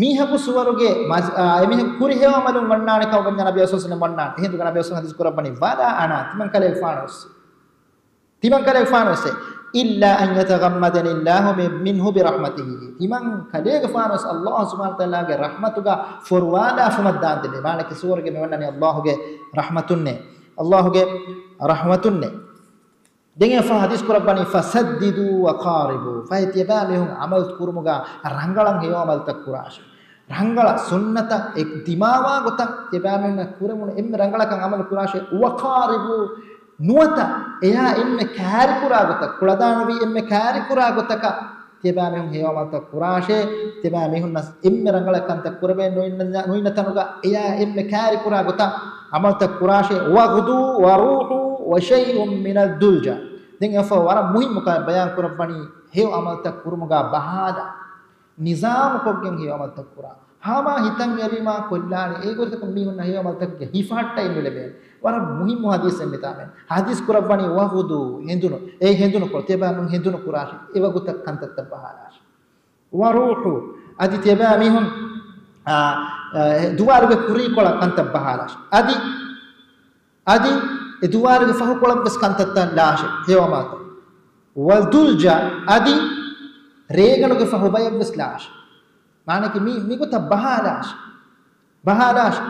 މީހަކު ސުވަރުގެ މަސް-، އާ، އެމީހަކު ކުރި ހެޔޮ ޢަމަލުން ވަންނާނެ ކަމަށް ވަންޏާ ނަބީ ޞައްލަﷲު ޢަލައިހި ވަސައްލަމަ ވަންނާނެ. އެހިނދުގަ ނަބީ ޞައްލަﷲު ޢަލައިހި ވަސައްލަމަ ޙަދީޘް ކުރައްވަނީ، "ولا أنا." ތިމަން ކަލޭގެފާނުވެސް. ތިމަން ކަލޭގެފާނުވެސް. "إلا أن يتغمدني الله منه برحمته." ތިމަން ކަލޭގެފާނުވެސް ﷲ ސުބްޙާނަހޫ ވަތަޢާލާގެ ރަޙްމަތުގަ ފޮރުވާލާފުމަށް ދާންދެން. މާނައަކީ ސުވަރުގެ މި ވަންނަނީ ﷲގެ ރަޙްމަތުންނޭ. ﷲގެ ރަޙްމަތުންނޭ. ދެން އެފަ ޙަދީޘް ކުރައްވަނީ، "فسددوا وقاربوا." ފަހެ ތިޔަބައިމީހުން ޢަމަލު ކުރުމުގަ ރަނގަޅަށް ހެޔޮ ޢަމަލުތައް ކުރާށޭ. ރަނގަޅަށް ސުންނަތަށް އެ ދިމާވާ ގޮތަށް ތިޔަބައިމީހުންނަށް ކުރެވުނު އެންމެ ރަނގަޅަކަށް ޢަމަލު ކުރާށޭ. "وقاربوا." ނުވަތަ އެޔާ އެންމެ ކައިރިކުރާ ގޮތަށް، ކުޅަދާނަވީ އެންމެ ކައިރިކުރާ ގޮތަކަށް ތިޔަބައިމީހުން ހެޔޮ ޢަމަލުތައް ކުރާށޭ. ތިޔަބައިމީހުންނަށް އެންމެ ރަނގަޅަށް ކަންތައް ކުރެވޭނެ ނުއިންނަ، ނުއިންނަ ތަނުގަ އެޔާ އެންމެ ކައިރިކުރާ ގޮތަށް ޢަމަލުތައް ކުރާށޭ. "واغدوا وروحوا وشيء من الدلجة." ދެން އެފަ ވަރަށް މުހިއްމު ކަމެއް ބަޔާން ކުރައްވަނީ، ހެޔޮ ޢަމަލުތައް ކުރުމުގަ ބަހާލާ، ނިޒާމުކޮށްގެން ހެޔޮ ޢަމަލުތައް ކުރާ. ހަމަ ހިތަށް އެރީމާ ކޮށްލާނެ. އޭގޮތަކުން މީހުންނަށް ހެޔޮ ޢަމަލުތަކުގެ ހިފަހައްޓައެއް ނުލެބޭނެ. ވަރަށް މުހިއްމު ޙަދީޘެއް މިތާމެން. ޙަދީޘް ކުރައްވަނީ، "واغدوا." ހެނދުނު. އޭ ހެނދުނު ކޮޅު. ތިޔަބައިމީހުން ހެނދުނު ކުރާށޭ. އެވަގުތަށް ކަންތައްތައް ބަހާލާށޭ. "وروحوا." އަދި ތިޔަބައިމީހުން، އާ، އާ، ދުވާލުގެ ކުރީކޮޅަށް ކަންތައް ބަހާލާށޭ. އަދި، އަދި އެ ދުވާލުގެ ފަހުކޮޅަށްވެސް ކަންތައްތައް ލާށޭ. ހެޔޮ ޢަމަލުތައް. "والدلجة." އަދި ރޭގަނޑުގެ ފަހުބަޔަށްވެސް ލާށޭ. މާނައަކީ މި، މިގޮތަށް ބަހާލާށޭ. ބަހާލާށޭ.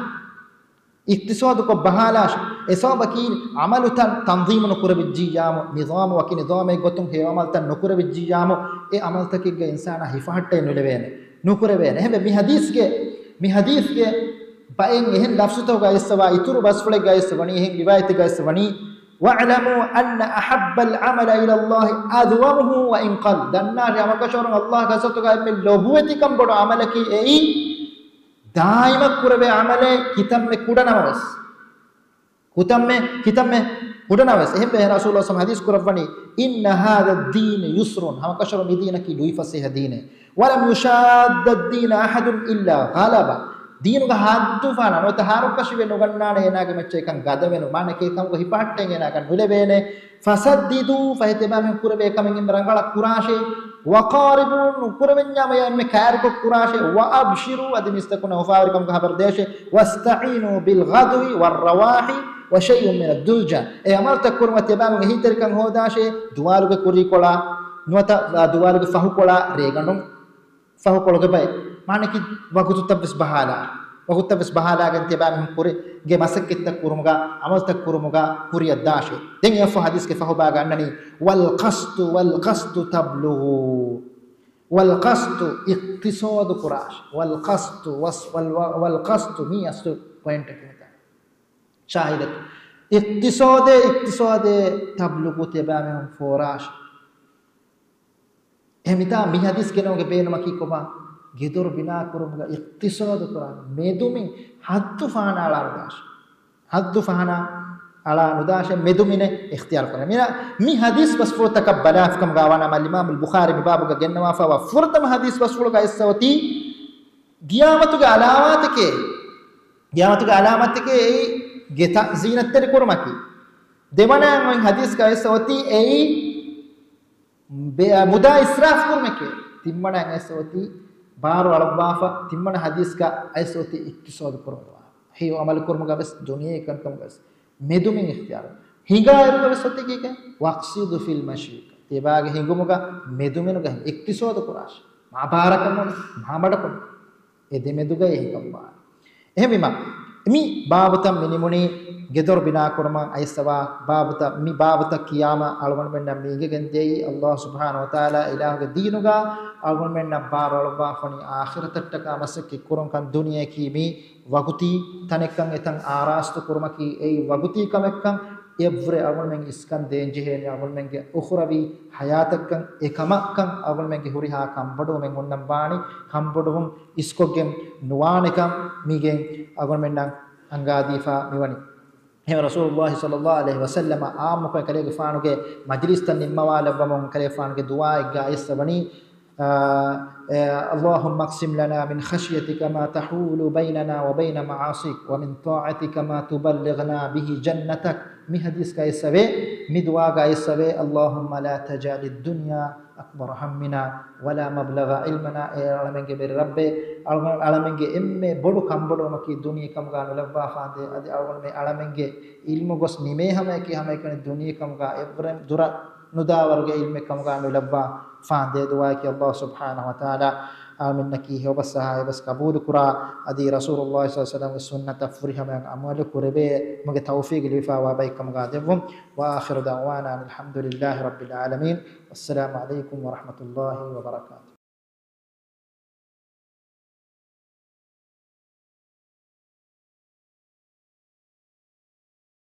އިޤްތިޞާދުކޮށް ބަހާލާށޭ. އެ ސަބަބަކީ ޢަމަލުތައް ތަންޒީމު ނުކުރެވިއްޖިއްޔާމު، ނިޒާމު ވަކި ނިޒާމެއް ގޮތުން ހެޔޮ ޢަމަލުތައް ނުކުރެވިއްޖިއްޔާމު، އެ ޢަމަލުތަކެއްގަ އިންސާނާ ހިފަހައްޓައެއް ނުލެވޭނެ، ނުކުރެވޭނެ. އެހެންވެ، މި ޙަދީޘްގެ، މި ޙަދީޘްގެ ބައެއް އެހެން ލަފްޒުތަކުގައި އައިސްފަވާ، އިތުރު ބަސްފުޅެއްގައި އައިސްފަވަނީ، އެހެން ރިވާޔަތެއްގައި އައިސްފަވަނީ، "واعلموا أن أحب العمل إلى الله أدومه وإن قل." ދަންނާށޭ، ހަމަކަށަވަރުން ﷲގެ ޙަޟްރަތުގަ އެންމެ ލޮބުވެތިކަން ބޮޑު ޢަމަލަކީ އެއީ، ދާއިމަށް ކުރެވޭ ޢަމަލެއް ކިތަންމެ ކުޑަނަމަވެސް. ކުތަންމެ، ކިތަންމެ ކުޑަނަމަވެސް. އެހެންވެ، ރަސޫލު ޞައްލަﷲު ޢަލައިހި ވަސައްލަމަ ޙަދީޘް ކުރައްވަނީ، "إن هذا الدين يسر." ހަމަކަށަވަރުން މި ދީނަކީ ލުއިފަސޭހަ ދީނެއް. "ولن يشاد الدين أحد إلا غلبه." ދީނުގަ ހައްދުފަހަނާ ނުވަތަ ހަރުކަށިވެ ނުގަންނާނެ އޭނާގެ މައްޗަށް އެކަން ގަދަވެނު. މާނައަކީ އެކަމުގަ ހިފަހައްޓައެއް އޭނާގަ ނުލެވޭނެ. "فسددوا." ފަހެ ތިޔަބައިމީހުން ކުރެވޭ ކަމެއް އެންމެ ރަނގަޅަށް ކުރާށޭ. "وقاربوا." ނުކުރެވެންޏާ އެއާ އެންމެ ކައިރިކޮށް ކުރާށޭ. "وأبشروا." އަދި މީސްތަކުންނަށް އުފާވެރިކަމުގެ ހަބަރު ދޭށޭ. "واستعينوا بالغدو والرواح وشيء من الدلجة." އެ ޢަމަލުތައް ކުރުމަށް ތިޔަބައިމީހުން އެހީތެރިކަން ހޯދާށޭ. ދުވާލުގެ ކުރީކޮޅާ ނުވަތަ ދުވާލުގެ ފަހުކޮޅާ ރޭގަނޑުން ފަހުކޮޅުގެ ބައެއް. މާނައަކީ ވަގުތުތައްވެސް ބަހާލާ، ވަގުތުތައްވެސް ބަހާލާގެން ތިޔަބައިމީހުން ކުރިގެ މަސައްކަތްތައް ކުރުމުގަ، ޢަމަލުތައް ކުރުމުގަ ކުރިއަށް ދާށޭ. ދެން އެއަށްފަހު ޙަދީޘްގެ ފަހުބާގަ އަންނަނީ، "والقسط، والقسط تبلغوا." والقسط، އިޤްތިޞާދު ކުރާށޭ. والقسط، ވަސް-، ވަލް-، ވަ-، والقسط، މީ އަސްލު ޕޮއިންޓަކީ މިތާ. ޝާހިދަކީ، އިޤްތިޞާދޭ، އިޤްތިޞާދޭ، تبلغوا، ތިޔަބައިމީހުން ފޯރާށޭ. އެހެން މިތާ މި ޙަދީޘް ގެނައުމުގެ ބޭނުމަކީ ކޮބާ؟ ގެދޮރު ބިނާ ކުރުމުގަ އިޤްތިޞާދު ކުރާނެ. މެދުމިން ޙައްދު ފަހަނައަޅާ ނުދާށޭ. ޙައްދު ފަހަނައަޅާ ނުދާށޭ، މެދުމިނެއް އިޚްތިޔާރު ކުރާނެ. މިނަ މި ޙަދީޘް ބަސްފުޅުތަކަށް ބަލާފިކަމުގަ ވާނަމަ، އަލްއިމާމުލް ބުޚާރީ މި ބާބުގަ ގެންނަވާފައިވާ ފުރަތަމަ ޙަދީޘް ބަސްފުޅުގަ އައިސްފަ އޮތީ، ޤިޔާމަތުގެ ޢަލާމާތެކޭ، ޤިޔާމަތުގެ ޢަލާމާތެކޭ އެއީ ގެތައް ޒީނަތްތެރި ކުރުމަކީ. ދެވަނައަށް އޮތް ޙަދީޘްގަ އައިސްފަ އޮތީ އެއީ، ބެ-، މުދާ އިސްރާފް ކުރުމެކޭ. ތިންވަނަ އައިސް އޮތީ ބާރު އަޅުއްވާފަ، ތިންވަނަ ޙަދީޘްގަ އައިސް އޮތީ އިޤްތިޞާދު ކުރުމުގަ. ހެޔޮ ޢަމަލު ކުރުމުގަ ވެސް، ދުނިޔެ ކަންކަމުގަ ވެސް މެދުމިން އިޚްތިޔާރު. ހިނގާ އިރުގަ ވެސް އޮތީ ކީކޭ؟ ވައްޤްޞިދު ފިލް މަޝީ. ތިބާގެ ހިނގުމުގަ މެދުމިނުގަ ހިނގު. އިޤްތިޞާދު ކުރާށި. މާ ބާރަކަށް ނޫން، މާ މަޑަކުން. އެ ދެމެދުގައި ހިނގައްވާނެ. އެހެންވީމަ، މި ބާބުތައް މި ނިމުނީ ގެދޮރު ބިނާކުރުމަށް އައިސްފަވާ ބާބުތައް، މި ބާބުތައް ކިޔާމަ އަޅުގަނޑުމެންނަށް މީގެ ގެންދިޔައީ ﷲ ސުބްޙާނަހޫ ވަތަޢާލާ އިލާހުގެ ދީނުގަ އަޅުގަނޑުމެންނަށް ބާރު އަޅުއްވާފަނީ އާޚިރަތަށްޓަކާ މަސައްކަތް ކުރުންކަން. ދުނިޔެއަކީ މީ ވަގުތީ ތަނެއްކަން އެތަން އާރާސްތު ކުރުމަކީ، އެއީ ވަގުތީ ކަމެއްކަން. އެއަށްވުރެ އަޅުގަނޑުމެން އިސްކަން ދޭންޖެހޭނެ އަޅުގަނޑުމެންގެ އުޚުރަވީ ޙަޔާތަށްކަން. އެކަމަށްކަން އަޅުގަނޑުމެންގެ ހުރިހާ ކަންބޮޑުވުމެއް އޮންނަން ވާނީ. ކަންބޮޑުވުން އިސްކޮށްގެން ނުވާނެކަން މީގެން އަޅުގަނޑުމެންނަށް އަންގާދީފަ މިވަނީ. އެހެން ރަސޫލުﷲ ޞައްލަﷲ ޢަލައިހި ވަސައްލަމަ ޢާއްމުކޮށް ކަލޭގެފާނުގެ މަޖިލިސްތައް ނިންމަވާލައްވަމުން ކަލޭގެފާނުގެ ދުޢާއެއްގަ އައިސްފަ ވަނީ، އާ، އެ، اللهم اقسم لنا من خشيتك ما تحول بيننا وبين معاصيك ومن طاعتك ما تبلغنا به جنتك. މި ޙަދީޘްގައި އައިސްފަވޭ، މި ދުޢާގައި އައިސްފަވޭ، اللهم لا تجعل الدنيا أكبر همنا ولا مبلغ علمنا. އޭ އަޅަމެންގެ މެރި ރައްބޭ، އަޅަމެން، އަޅަމެންގެ އެންމެ ބޮޑު ކަންބޮޑުވުމަކީ ދުނިޔެ ކަމުގަ ނުލައްވާފާނދޭ. އަދި އަޅަމެން، އަޅަމެންގެ ޢިލްމު ގޮސް ނިމޭ ހަމަޔަކީ ހަމައެކަނި ދުނިޔެ ކަމުގަ އެއްވުރެން ދުރަށް ނުދާވަރުގެ ޢިލްމެއް ކަމުގަ ނުލައްވާ ފާނދޭ. ދުޢާއަކީ ﷲ ސުބްޙާނަހޫ ވަތަޢާލާ އަޅަމެންނަކީ ހެޔޮބަސް އަހާ އެބަސް ޤަބޫލު ކުރާ، އަދި ރަސޫލުﷲ ޞައްލަﷲ ޢަލައިހި ވަސައްލަމްގެ ސުންނަތަށް ފުރިހަމައަށް ޢަމަލު ކުރެވޭ މުގެ ތައުފީޤު ލިބިފަވާ ބައެއް ކަމުގަ ދެއްވުން. وآخر دعوانا أن الحمد لله رب العالمين. والسلام عليكم ورحمة الله وبركاته.